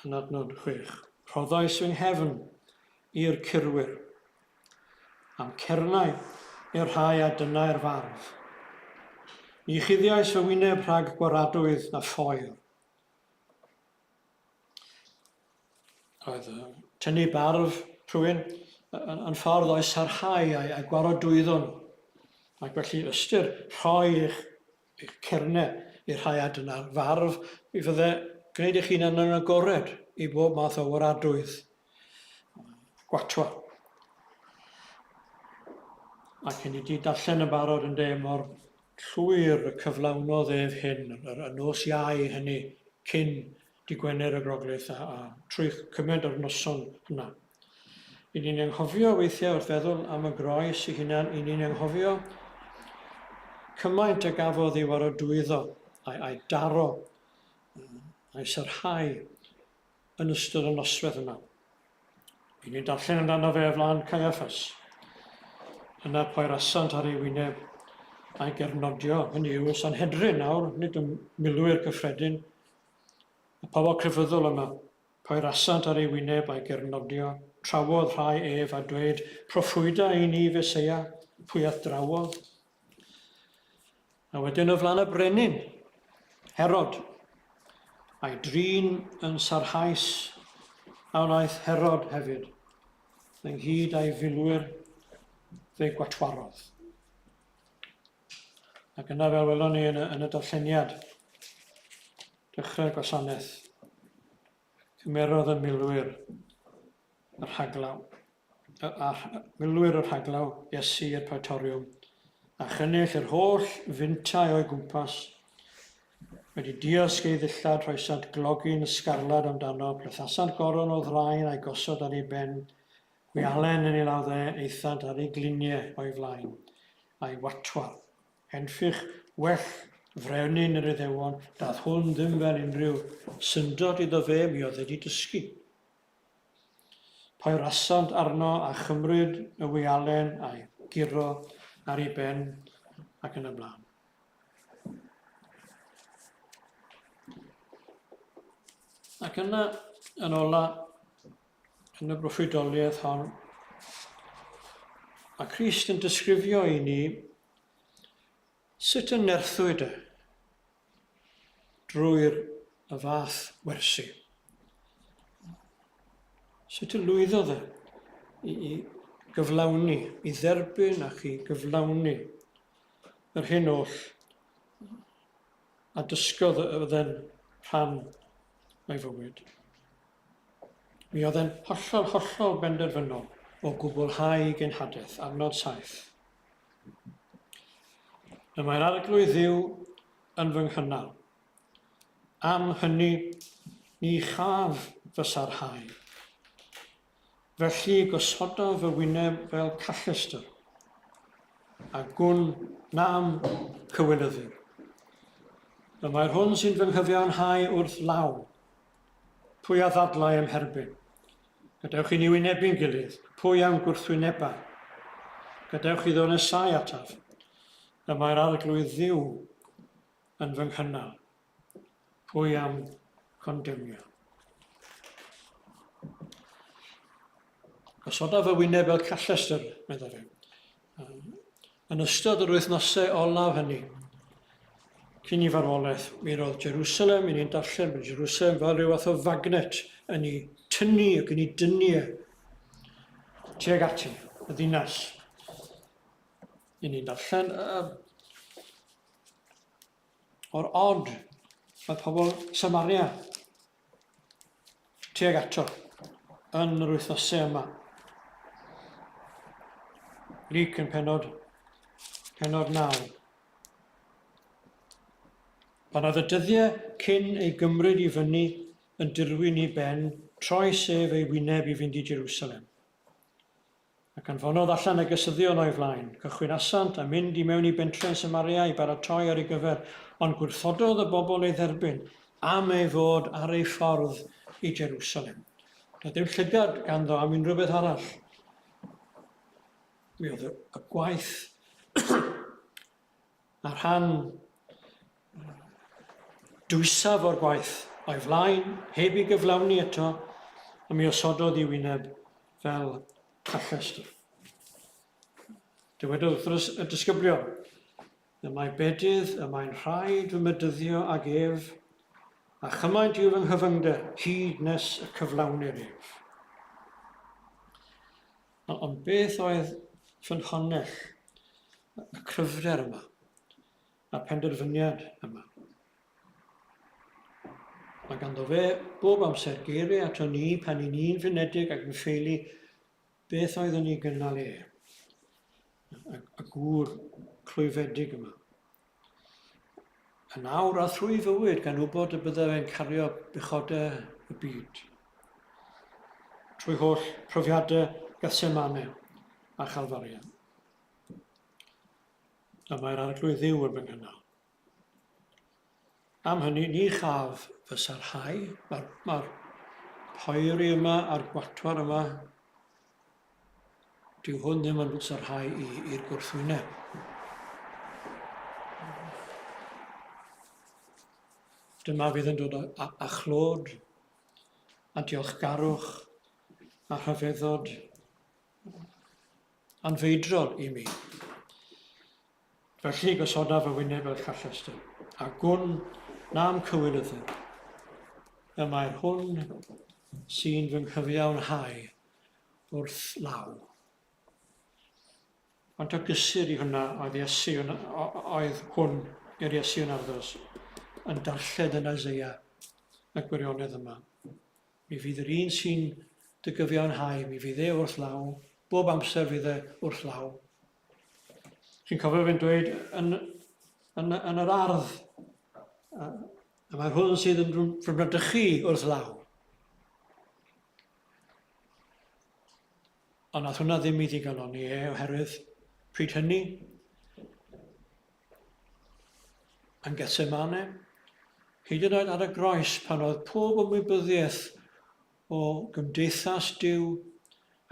Yn adnod 6, rhoddais fy nghefn i'r curwyr, a'm cernau i'r rhai a dynnai'r farf. Ni chuddiais fy wyneb rhag gwaradwydd na phoer. Roedd tynnu barf rhywun yn ffordd o'i sarhau a'i, a'i gwaradwyddo nhw. Ac felly ystyr rhoi eich, eich cernau i'r rhai a dyna'r farf, mi fydde gwneud eich hunan yn agored i bob math o waradwydd. Gwatwa. Ac i ni wedi darllen yn barod yn de mor llwyr y cyflawnodd ef hyn, yr, y nos Iau hynny cyn dy Gwener y Groglith a, a trwy cymaint o'r noson hwnna. I ni'n anghofio weithiau wrth feddwl am y groes ei hunan, i ni'n anghofio cymaint y gafodd ei warodwyddo a'i, a'i daro, a'i sarhau yn ystod y noswaith yma. I ni'n darllen amdano fe o flaen Caiaffas. Yna poerasant ar ei wyneb a'i gernodio, hynny yw y Sanhedrin nawr, nid y milwyr cyffredin, y pobl crefyddol yma. Poerasant ar ei wyneb a'i gernodio, trawodd rhai ef a dweud, Proffwyda i ni, Feseia, pwy a'th drawodd? A wedyn o flaen y brenin, Herod, a'i drin yn sarhaus a wnaeth Herod hefyd, ynghyd â'i filwyr, fe'i gwatwarodd. Ac yna fel welon ni yn y, yn y darlleniad, dechrau'r gwasanaeth, cymerodd y milwyr y rhaglaw. a milwyr y rhaglaw Iesu i'r Praetoriwm, a chynnull yr holl fintai o'i gwmpas. Wedi diosg ei ddillad, rhoesant glogyn sgarlad amdano, plethasant goron o ddraen a'i gosod ar ei ben, gwialen yn ei law dde, aethant ar ei gliniau o'i flaen, a'i watwar. Henffych well frenin yr Iddewon, dath hwn ddim fel unrhyw syndod iddo fe, mi oedd wedi dysgu. Poerasant arno a chymryd y wialen a'i guro ar ei ben ac yn y blaen. Ac yna, yn ola, yn y broffwydoliaeth hon, mae Crist yn disgrifio i ni sut y nerthwyd e drwy'r y fath wersi. Sut y lwyddodd e i, i gyflawni, i dderbyn ac i gyflawni yr hyn oll a dysgodd y fydde'n rhan o'i fywyd. Mi oedd e'n hollol, hollol benderfynol o gwblhau genhadaeth, adnod 7. Y mae'r Arglwydd Dduw yn fy nghynnal. Am hynny, ni chaf fy sarhau. Felly gosodaf fy wyneb fel callestr, a gwn na'm cywilyddir. Y mae'r hwn sy'n fy nghyfiawnhau wrth law. Pwy a ddadlau a'm herbyn? Gadewch i ni wynebu'n gilydd. Pwy a'm gwrthwyneba? Gadewch iddo nesáu ataf. Y mae'r Arglwydd Dduw yn fy nghynnal. Pwy a'm condemnio? Gosodaf fy wyneb fel callestr, meddai fe. Yn ystod yr wythnosau olaf hynny, cyn i farwolaeth, mi roedd Jerusalem, i ni'n darllen bod Jerusalem fel rhyw fath o fagnet yn ei tynnu ac yn ei dynnu e tuag ati, y ddinas. I ni'n darllen o'r od mae pobl Samaria tuag ato yn yr wythnosau yma. Luc yn penod Penod 9. Pan oedd y dyddiau cyn ei gymryd i fyny yn dirwyn i ben, troes ef ei wyneb i fynd i Jerusalem. Ac anfonodd allan negesyddion o'i flaen. Cychwynasant a mynd i mewn i bentre yn Samaria i baratoi ar ei gyfer, ond gwrthododd y bobl ei dderbyn, am ei fod ar ei ffordd i Jerusalem. Doedd dim llygad ganddo am unrhyw beth arall. Mi oedd y gwaith a'r rhan dwysaf o'r gwaith o'i flaen, heb ei gyflawni eto, a mi osododd ei wyneb fel allestr. Dywedodd wrth y disgyblion, y mae bedydd y mae'n rhaid fy medyddio ag ef, a chymaint yw fy nghyfyngder hyd nes y cyflawnir ef. Ond beth oedd ffynhonnell y cryfder yma, a'r penderfyniad yma? Mae ganddo fe bob amser geiriau ato ni pan i ni'n flinedig ac yn ffeili beth oedd yn ei gynnal e, y, y gŵr clwyfedig yma. Yn awr a thrwy fywyd gan wybod y bydde fe'n cario bechodau y byd. Trwy holl profiadau Gethsemane a Chalfaria. A mae'r Arglwydd Dduw yn fy nghynnal. Am hynny, ni chaf fy sarhau. Mae'r mae poeri yma a'r gwatwar yma, dyw hwn ddim yn sarhau i'r gwrthwyneb. Dyma fydd yn dod â, â, â chlod a diolchgarwch a rhyfeddod anfeidrol i mi. Felly gosodaf fy wyneb fel llallestr, a gwn na'm cywilyddir. Y mae'r hwn sy'n fy nghyfiawnhau wrth law. Faint o gysur i hwnna oedd Iesu, oedd hwn i'r Iesu yn arddus, yn darllen yn Isaiah y gwirionedd yma. Mi fydd yr un sy'n dy gyfiawnhau, mi fydd e wrth law, bob amser fydd e wrth law. Chi'n cofio fe'n dweud yn, yn, yn yr ardd, a, a mae'r hwn sydd yn fy mradychu wrth law. Ond nath hwnna ddim i ddigalonni e, oherwydd pryd hynny, yn Gethsemane, hyd yn oed ar y groes pan oedd pob ymwybyddiaeth o gymdeithas Duw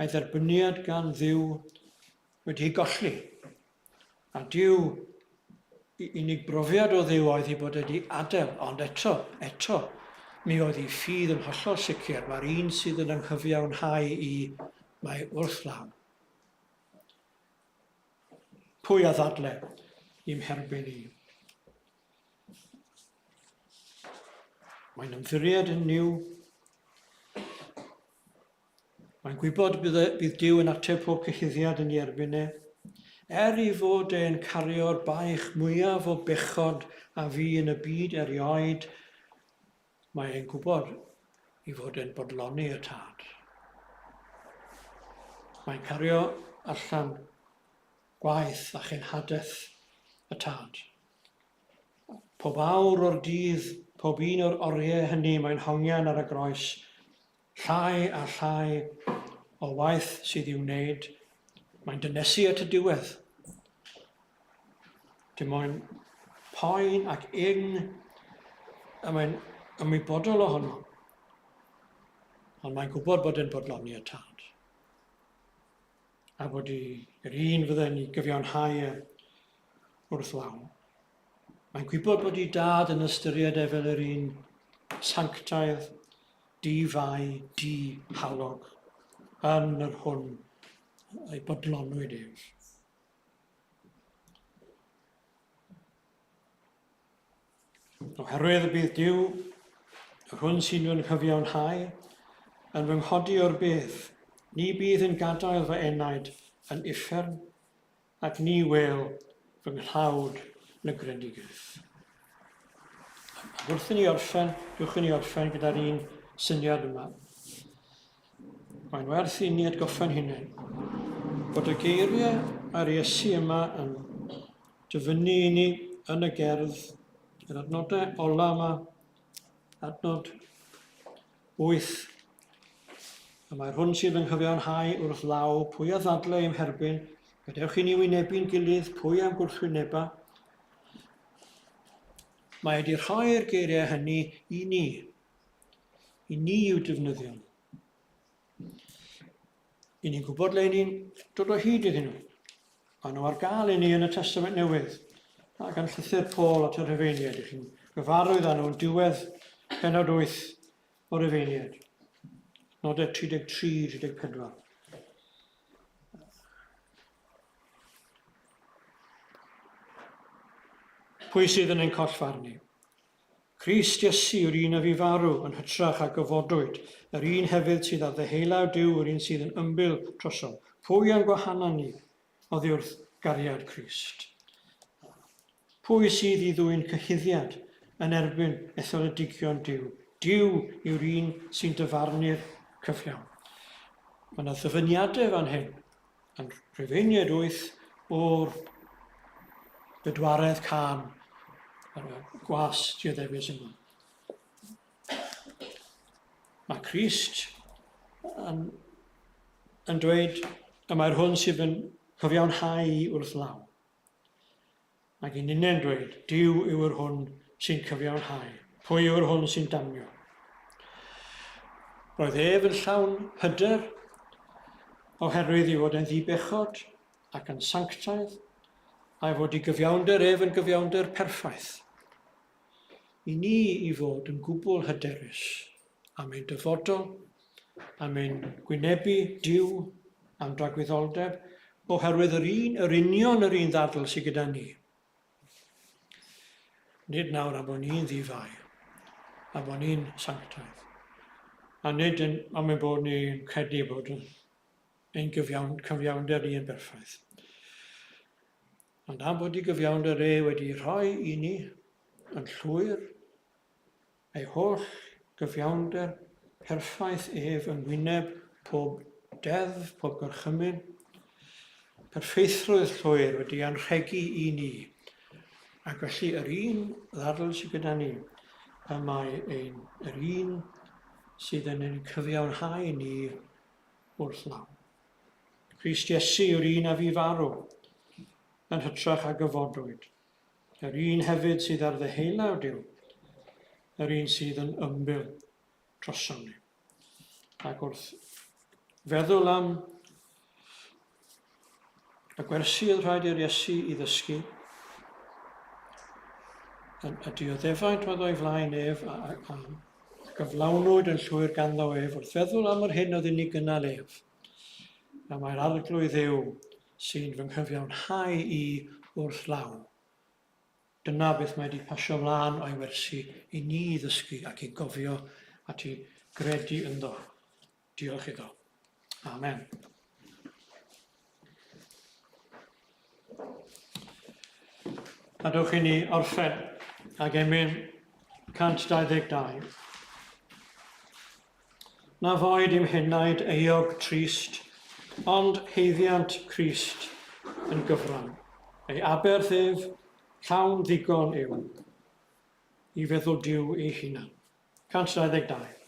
a'i dderbyniad gan Dduw wedi'i golli. A Duw, unig brofiad o Dduw oedd hi bod wedi adael, ond eto, eto, mi oedd ei ffydd yn hollol sicr, mae'r un sydd yn anghyfiawnhau i, mae wrth law. Pwy a ddadle i'm herbyn i? Mae'n ymddiried yn Nuw. Mae'n gwybod bydd, e, bydd Duw yn ateb pob cyhuddiad yn ei erbyn e. Er ei fod e'n cario'r baich mwyaf o bechod a fu yn y byd erioed, mae e'n gwybod ei fod e'n bodloni y tad. Mae'n cario allan gwaith a chenhadaeth y tad. Pob awr o'r dydd, pob un o'r oriau hynny mae'n hongian ar y groes, Llai a llai o waith sydd i'w wneud, mae'n dynesu at y diwedd. Dim ond poen ac ing y mae'n ymwybodol ohono. Ond mae'n gwybod bod e'n bodloni y tad. A bod i, yr un fydde'n i gyfiawnhau e wrth law. Mae'n gwybod bod ei dad yn ystyried e fel yr un sanctaidd, di-fai, di-halog, yn yr hwn ei bodlonwyd ef. Oherwydd y bydd Duw, yr hwn sy'n fy nghyfiawnhau, yn fy nghodi o'r bedd, ni bydd yn gadael fy enaid yn uffern, ac ni wêl fy nghlawd lygredigaeth. Ac wrth i ni orffen, dewch i ni orffen gyda'r un syniad yma. Mae'n werth i ni atgoffa'n hunain bod y geiriau a'r Iesu yma yn, dyfynnu i ni yn y gerdd, yr adnodau ola yma, adnod 8. Y mae'r hwn sydd yn nghyfiawnhau wrth law, pwy a ddadle i'm herbyn, gadewch i ni wynebu'n gilydd, pwy am gwrthwyneba. Mae wedi rhoi'r geiriau hynny i ni, i ni i'w defnyddio nhw. I ni'n gwybod le ni'n dod o hyd iddyn nhw. Maen nhw ar gael i ni yn y Testament Newydd ac yn llythyr Paul at y Rhufeiniaid. Ych chi'n gyfarwydd â nhw'n diwedd penod 8 o Rufeiniaid. Nodau 33, 34. Pwy sydd yn ein collfarnu? Crist Iesu yw'r un a fu farw, yn hytrach a gyfodwyd, yr un hefyd sydd ar ddeheulaw Duw, yr un sydd yn ymbil trosom. Pwy a'n gwahana ni oddi wrth gariad Crist? Pwy sydd i ddwyn cyhuddiad yn erbyn etholedigion Duw? Duw yw'r un sy'n dyfarnu'r cyfiawn. Mae yna ddyfyniadau fan hyn Yn Rhufeiniaid 8 o'r bedwaredd cân ar y gwas dioddefus yma. Mae Crist yn, yn dweud y mae'r hwn sydd yn cyfiawnhau wrth law. Ac i ninnau'n dweud, Duw yw yr hwn sy'n cyfiawnhau. Pwy yw'r hwn sy'n damio? Roedd ef yn llawn hyder oherwydd ei fod e'n ddibechod ac yn sanctaidd, a'i fod i gyfiawnder ef yn gyfiawnder perffaith. I ni i fod yn gwbl hyderus am ein dyfodol, am ein gwynebu Duw, am dragwyddoldeb, oherwydd yr un, yr union yr un ddadl sydd gyda ni. Nid nawr am bod ni'n ddifai, a bod ni'n sanctaidd, a nid yn, am ein bod ni'n credu bod ein gyfiawn, cyfiawnder ni yn berffaith. Ond am bod i gyfiawnder e wedi rhoi i ni yn llwyr Ei holl gyfiawnder perffaith ef yn wyneb pob deddf, pob gorchymyn, perffeithrwydd llwyr wedi anrhegu i ni. Ac felly yr un ddadl sydd gyda ni, y mae ein, yr un sydd yn ein cyfiawnhau ni wrth law. Crist Iesu yw'r un a fu farw, yn hytrach a gyfodwyd. Yr un hefyd sydd ar ddeheulaw Duw, yr un sydd yn ymbil drosom ni. Ac wrth feddwl am y gwersi oedd rhaid i'r Iesu i ddysgu, y dioddefaint oedd o'i flaen ef a, a, a gyflawnwyd yn llwyr ganddo ef wrth feddwl am yr hyn oedd yn ei gynnal ef. A mae'r Arglwydd Dduw sy'n fy nghyfiawnhau i wrth law. Dyna beth mae wedi pasio mlaen o'i wersi i ni i ddysgu ac i gofio at i gredu ynddo. Diolch iddo. Amen. A dewch i ni orffen ag emyn 122. Na foed i'm henaid euog trist, Ond haeddiant Crist yn gyfran. Ei aberth ef, llawn ddigon yw, I feddwl Duw ei hunan. 122.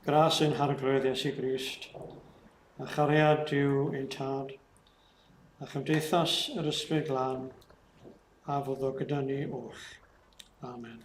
Gras ein Harglwydd Iesu Grist, a chariad Duw ein Tad, a chymdeithas yr Ysbryd Glân, a fyddo gyda ni oll. Amen.